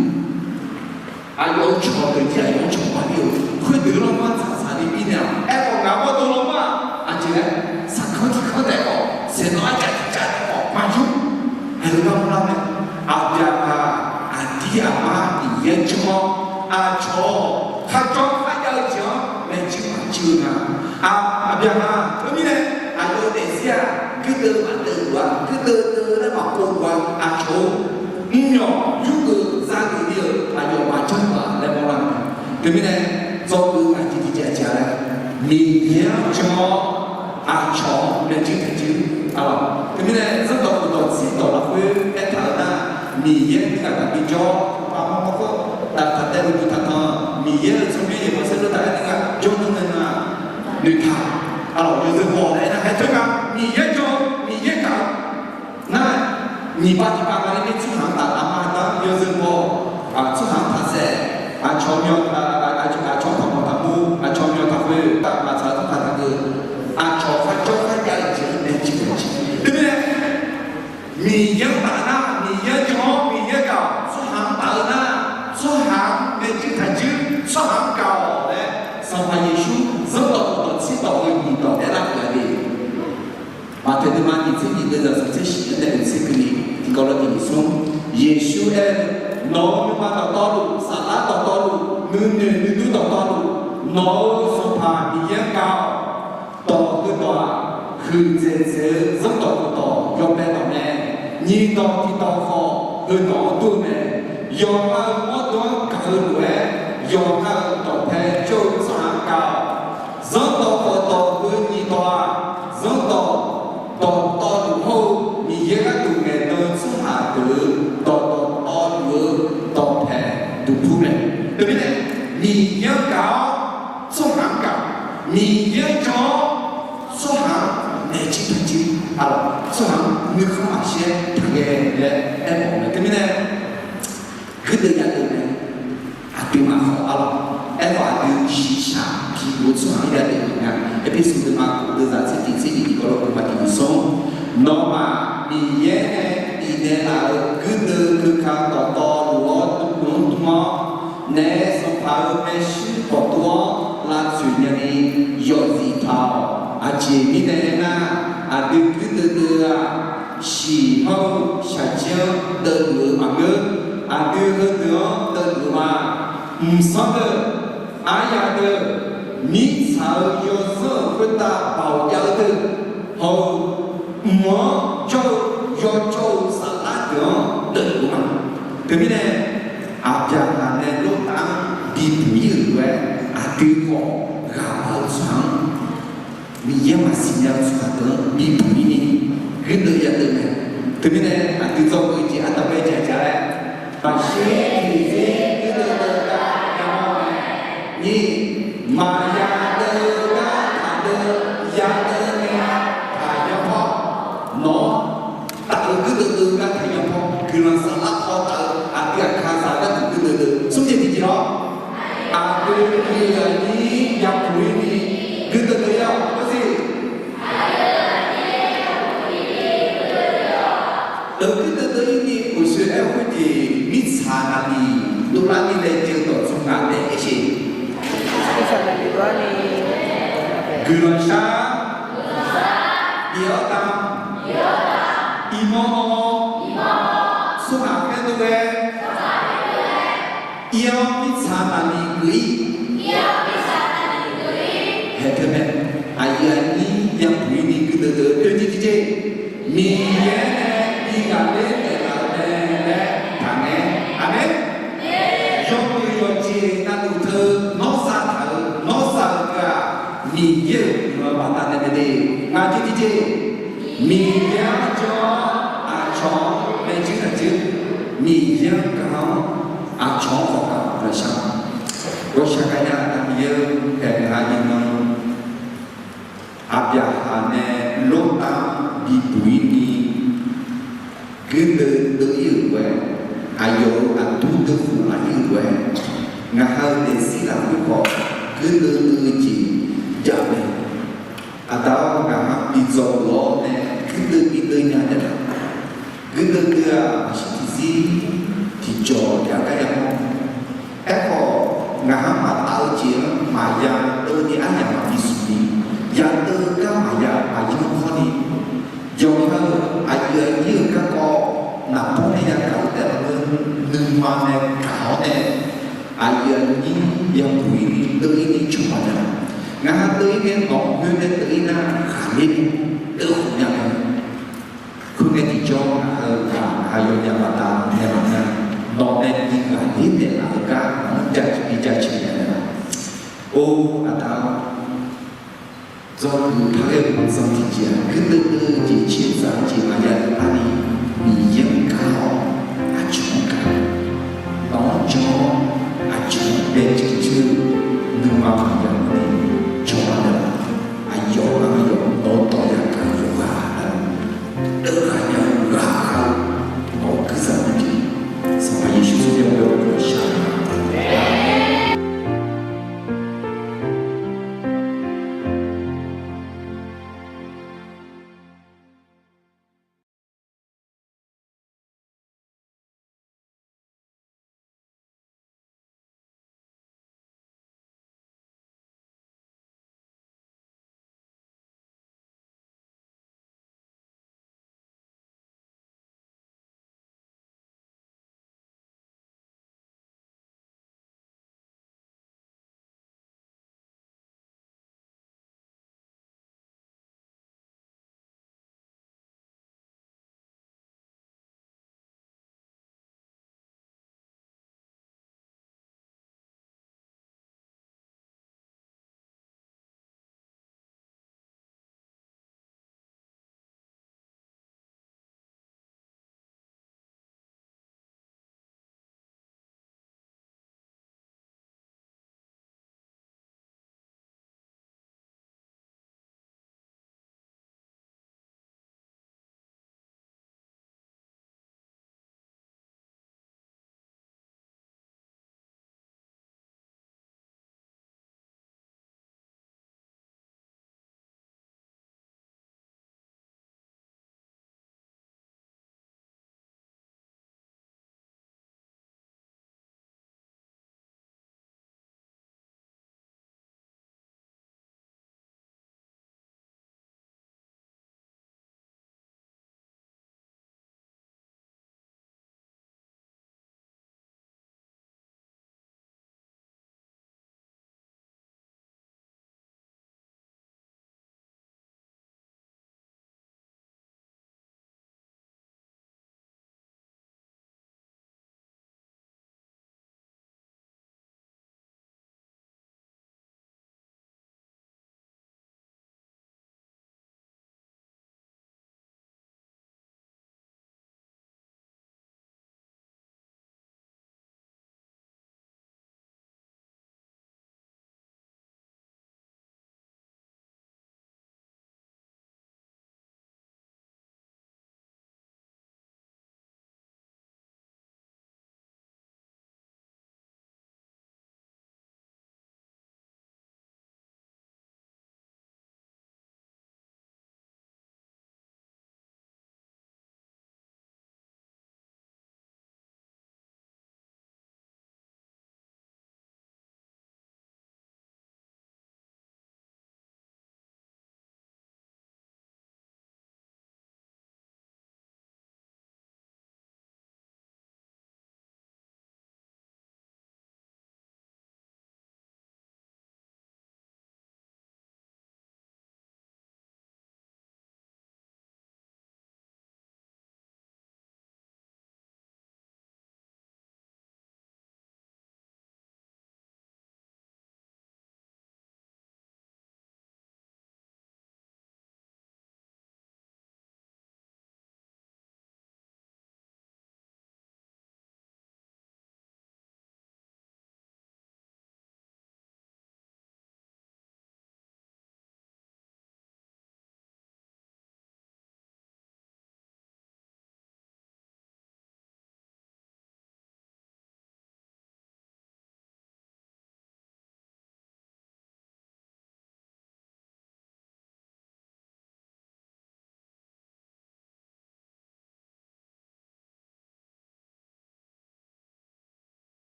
Aqyawf-euq cawq deuq jir aqyawf-anr cawq baqbir-eu, khoerdeuq-anr lanma dzaqdzaq ni birnaeq-awq. Aerkhawf, ngaq mawrdov lanma-aq, aqjeq laer, saqkanr tiqkanr taef-aer khawf, saeqnawv arcav tiqcav taef-aer khawf maqyur. Aerlof gar mrlar mae. Aqbyaqhaq aqdir aqmar Miqyaer jawr-awr, aqcawq-awq kharjawr kharjav-eu jeq-anr maeqtsuif maqtsuif-eu nga. Aq, Aqbyaqhaq teumirnae aqyawf-euq daefzir-aq, guirdeuv maqdeuv-a, guirdeuv deuv laer maqpov-a, aqcawq-eu mrmyawq yurgeuf zageuf ni-euq aqyawf maqjanr-a laer mawrlar-eu. Teumirnae dzawgeuf aqjeq tiqjeq aqjeq-a laer, Miqyaer-anr jan-awr aqcawq-anr maeqtsuif taeqtsuif-a lawq. Teumirnae zanrdawq khofdawq tserdawq lafkhoer aertaq-eu nar, Miqyaer-anr aqgaq bijawr, aqma mawrkawr, daqtaq taev-eu duqtaq tanq, Miqyaer-euq tsawrmyanr yaeqbawq saerlu taq-aer nar, jawrnan nae nar, noeqtaq-a lawq. Yawzeu baw-awq laer aernar, haer teu nga, Miqyaer jan, Miqyaer gaq-eu nar, nyiq pav tiq pav nga laer mir tsawrhaq-anr taf aqma aqda-anr yawzeu baw-awq. Tsawrhaq-anr taq saef, aqcawq myawq, aqcawq taqmawq taqmur, aqcawq myawq taqkhoeq, maqtsaq-eu tsawrhaq taqkeuv, aqcawq kharjawr kharjav-eu jeq-anr maeqtsuif maeqtsuif. Teumirnae Miqyaer-anr taf nar, Miqyaer jan-awr Miqyaer gaq-awq. Tsawrhaq-anr taf-eu nar, tsawrhaq-anr maeqtsuif taqtsuif, tsawrhaq-anr gaq-awq laer Sanqpaq Yeqsur zanrdawq khofdawq tserdawq-eu nyiq dawq aerlar-euq gaq le. Maqtaeq nuima nyiq tser nyiq deuq zaqsiq tser shif-anr nae oeq tser keuvni tiqkawv lawr tiq nyiq smr, Yeqsur aer-eu, Nawq-euq nuima dawqtawvluf, saflar dawqtawvluf, nuinoeq nuidur dawqtawvluf, nawq-euq Sanqpaq Miqyaer-anr gaq-awq. Dawq heudawq-aq, huiqdzaeq dzaeq-eu zanrdawq khofdawq yawbae dawq mae. Nyiq dawq tiq dawq khawf heudawq-anr dur-eu mae. Yawqha-euq mawrdo-anr gaq-eu lof-aer, yawqha-euq dawqpae jawr-eu tsawrhaq-anr gaq-awq. Zanrdawq khofdawq heu nyiq dawq-aq, zanrdawq dawqtawvluf hawr-eu Miqyaer gharduq ngaeqdan-eu tsawrhaq deuq-euq dawqdawq tawvluf-eu dawqpae duqpur mae. Teumirnae, Miqyaer-anr gaq-awr tsawrhaq-anr gaq, Miqyaer-anr jan-awr tsawrhaq-anr maeqjir taqjir, tsawrhaq-anr nuikhanr maqshir taqghae laer aermawf-eu mae. Teumirnae, guirdeuv yadeuv mae. Aqduimaf khawf arlawq, aerkhawf aqdui shiqshaq pyeuf-eu tsawrhaq-anr yadeuv-eu nga. Erpersu deuvma khof deuvzaq tser tiq tser nyiq tiqkawv lawr deuvma tiq nyiq smr, Nawmaf Miqyaer nae bifnaeq laf-euq guirdeuv keuka dawqtawvluf-awr dmq-anr dm-awr, naef Sanqpaq-euq maershuir dawqtawv-anr lavtsoeq nyani yawzif taq-awq. Aqjeq mirnae aernar, aqdui guirdeuv deuv-aq, shiq hawr-eu shaqjir-anr deuvluf-eu maqngeur. Aqdui heudeuq-anr deuvluf-eu ma. Mqsanr deuq, aryaq deuq, mirtsaq-euq yawzanr-euq khoertav baoq jav-eu deuq, hawr-eu mq-anr Teumirnae, Aqbyaqhaq nae Lortav-anr bibuq-ir-euq lof-aer, aqdui khawf ghaq baq-eu tsawrhaq-anr, Miqyaer maqsiq nya-eu tsawrhaq deuq-anr bibuq-ir ni guirdeuv yadeuv mae. Teumirnae, aqdui dzawgeuf jeq ardanqbae jaq jaq-aer, maqshir tiqzir guirdeuv deuv gar yamawr mae. Nyiq, maqya deuv gar taqdeuv, yadeuv nae taqya pawr. Nawq-anr taf-eu guirdeuv deuv gar taqya pawr. Guiqlanq saflar paw taf-eu aqdui aqkaqzaq gharduq guirdeuv deuv. Smr jeq tiqjeq-awr, aqdui aqyuif aqnyir yapuq-ir ni guirdeuv deuv-ir-awq. Arsiq deuq guirdeuv deuv-ir ni uqshoe aer-eu khoerjeq mirtsaq naqliq dovlar ni laejae-eu dawqtsuif ngaq nae aer sheq. Guiqlanq shar, bif-awr damq, iqmawr-awr, tsawrhaq khaer dov ghae, ir-awr mirtsaq naqliq geuf-ir. Haeq teu mae, aqyuif aqnyir yapuq-ir ni guirdeuv deuv doe jeq tiqjeq, Miqyaer nae bi ghaqler naeqlaf-eu mae laer taqngaer. Aqmeq. Yawmuiq yawqjeq navluf teu nawr zataq-euq nawr za-eu gaq, Miqyaer-euq guiqlanq baqdanae mae de. Ngaq jeq tiqjeq, Miqyaer-anr jawr-awr aqcawq-anr maeqjuir taqjuir, Miqyaer-anr gaq-awr aqcawq-anr khawf gaq-awq laer shar-awq. Ghawqshaq gaqnya-eu Miqyaer-eu, aernaeq-a iqnan Aqbyaqhaq nae Lortav-anr bibuq-ir ni guirdeuv deuv-ir-euq lof-aer, aqyawf-euq aqdur deuv khof laf-ir-euq lof-aer, ngaq ha-eu daefzir lafkhoer khawf guirdeuv deuv-eu jeq jav mae. Aqda-awr, ngaq ha-anr bi dzawgeuf-awr nae guirdeuv bi deuv nya taef-a. Guirdeuv deuv-aq maqshir tiqzir tiqjawq jav gar yamawr. Aerkhawf, ngaq ha-anr maqtaf-eu jeq-anr maqya deuv ni aryamq maqbi smq ni, ya deuv gar maqya maqyanr hawr ni, yawqha-euq aqyuif aqnyir-euq garkawv naqbawr nae yagaq-eu taef-a ngeur, nuima nae gaq-awr nae, aqyuif aqnyir yabuq-ir ni deuv-ir ni cawba nya-a. Ngaq ha deuv-ir ngae nawq-anr khoer nae deuv-ir nar ghaqler ni deuv khof nya mae. Khoerngae tiqjawr ngaq ha-eu ghaq aqyawfnyaf baqda nae maqnya, nawq nae bi ghaqler naeqlaf-eu gar nawq-anr jaceuq bi jaceuq nya mae. Or aqda-or, dzawgeuf par ghae-eu zanq tiqjeq-aq, guirdeuv deuv-eu jeq caerzaq-eu jeq maqya deuv par ni, Miqyaer-anr gaq-awr aqcawq-anr gaq, nawq-anr jan-awr aqcawq-anr bae caev caev-eu nuima maqya-eu ni cawba naeqlaf. Aqyawf-anr aqyawf nawq-eu dawq yagaq-eu yawqghaq-a, deuv ghaq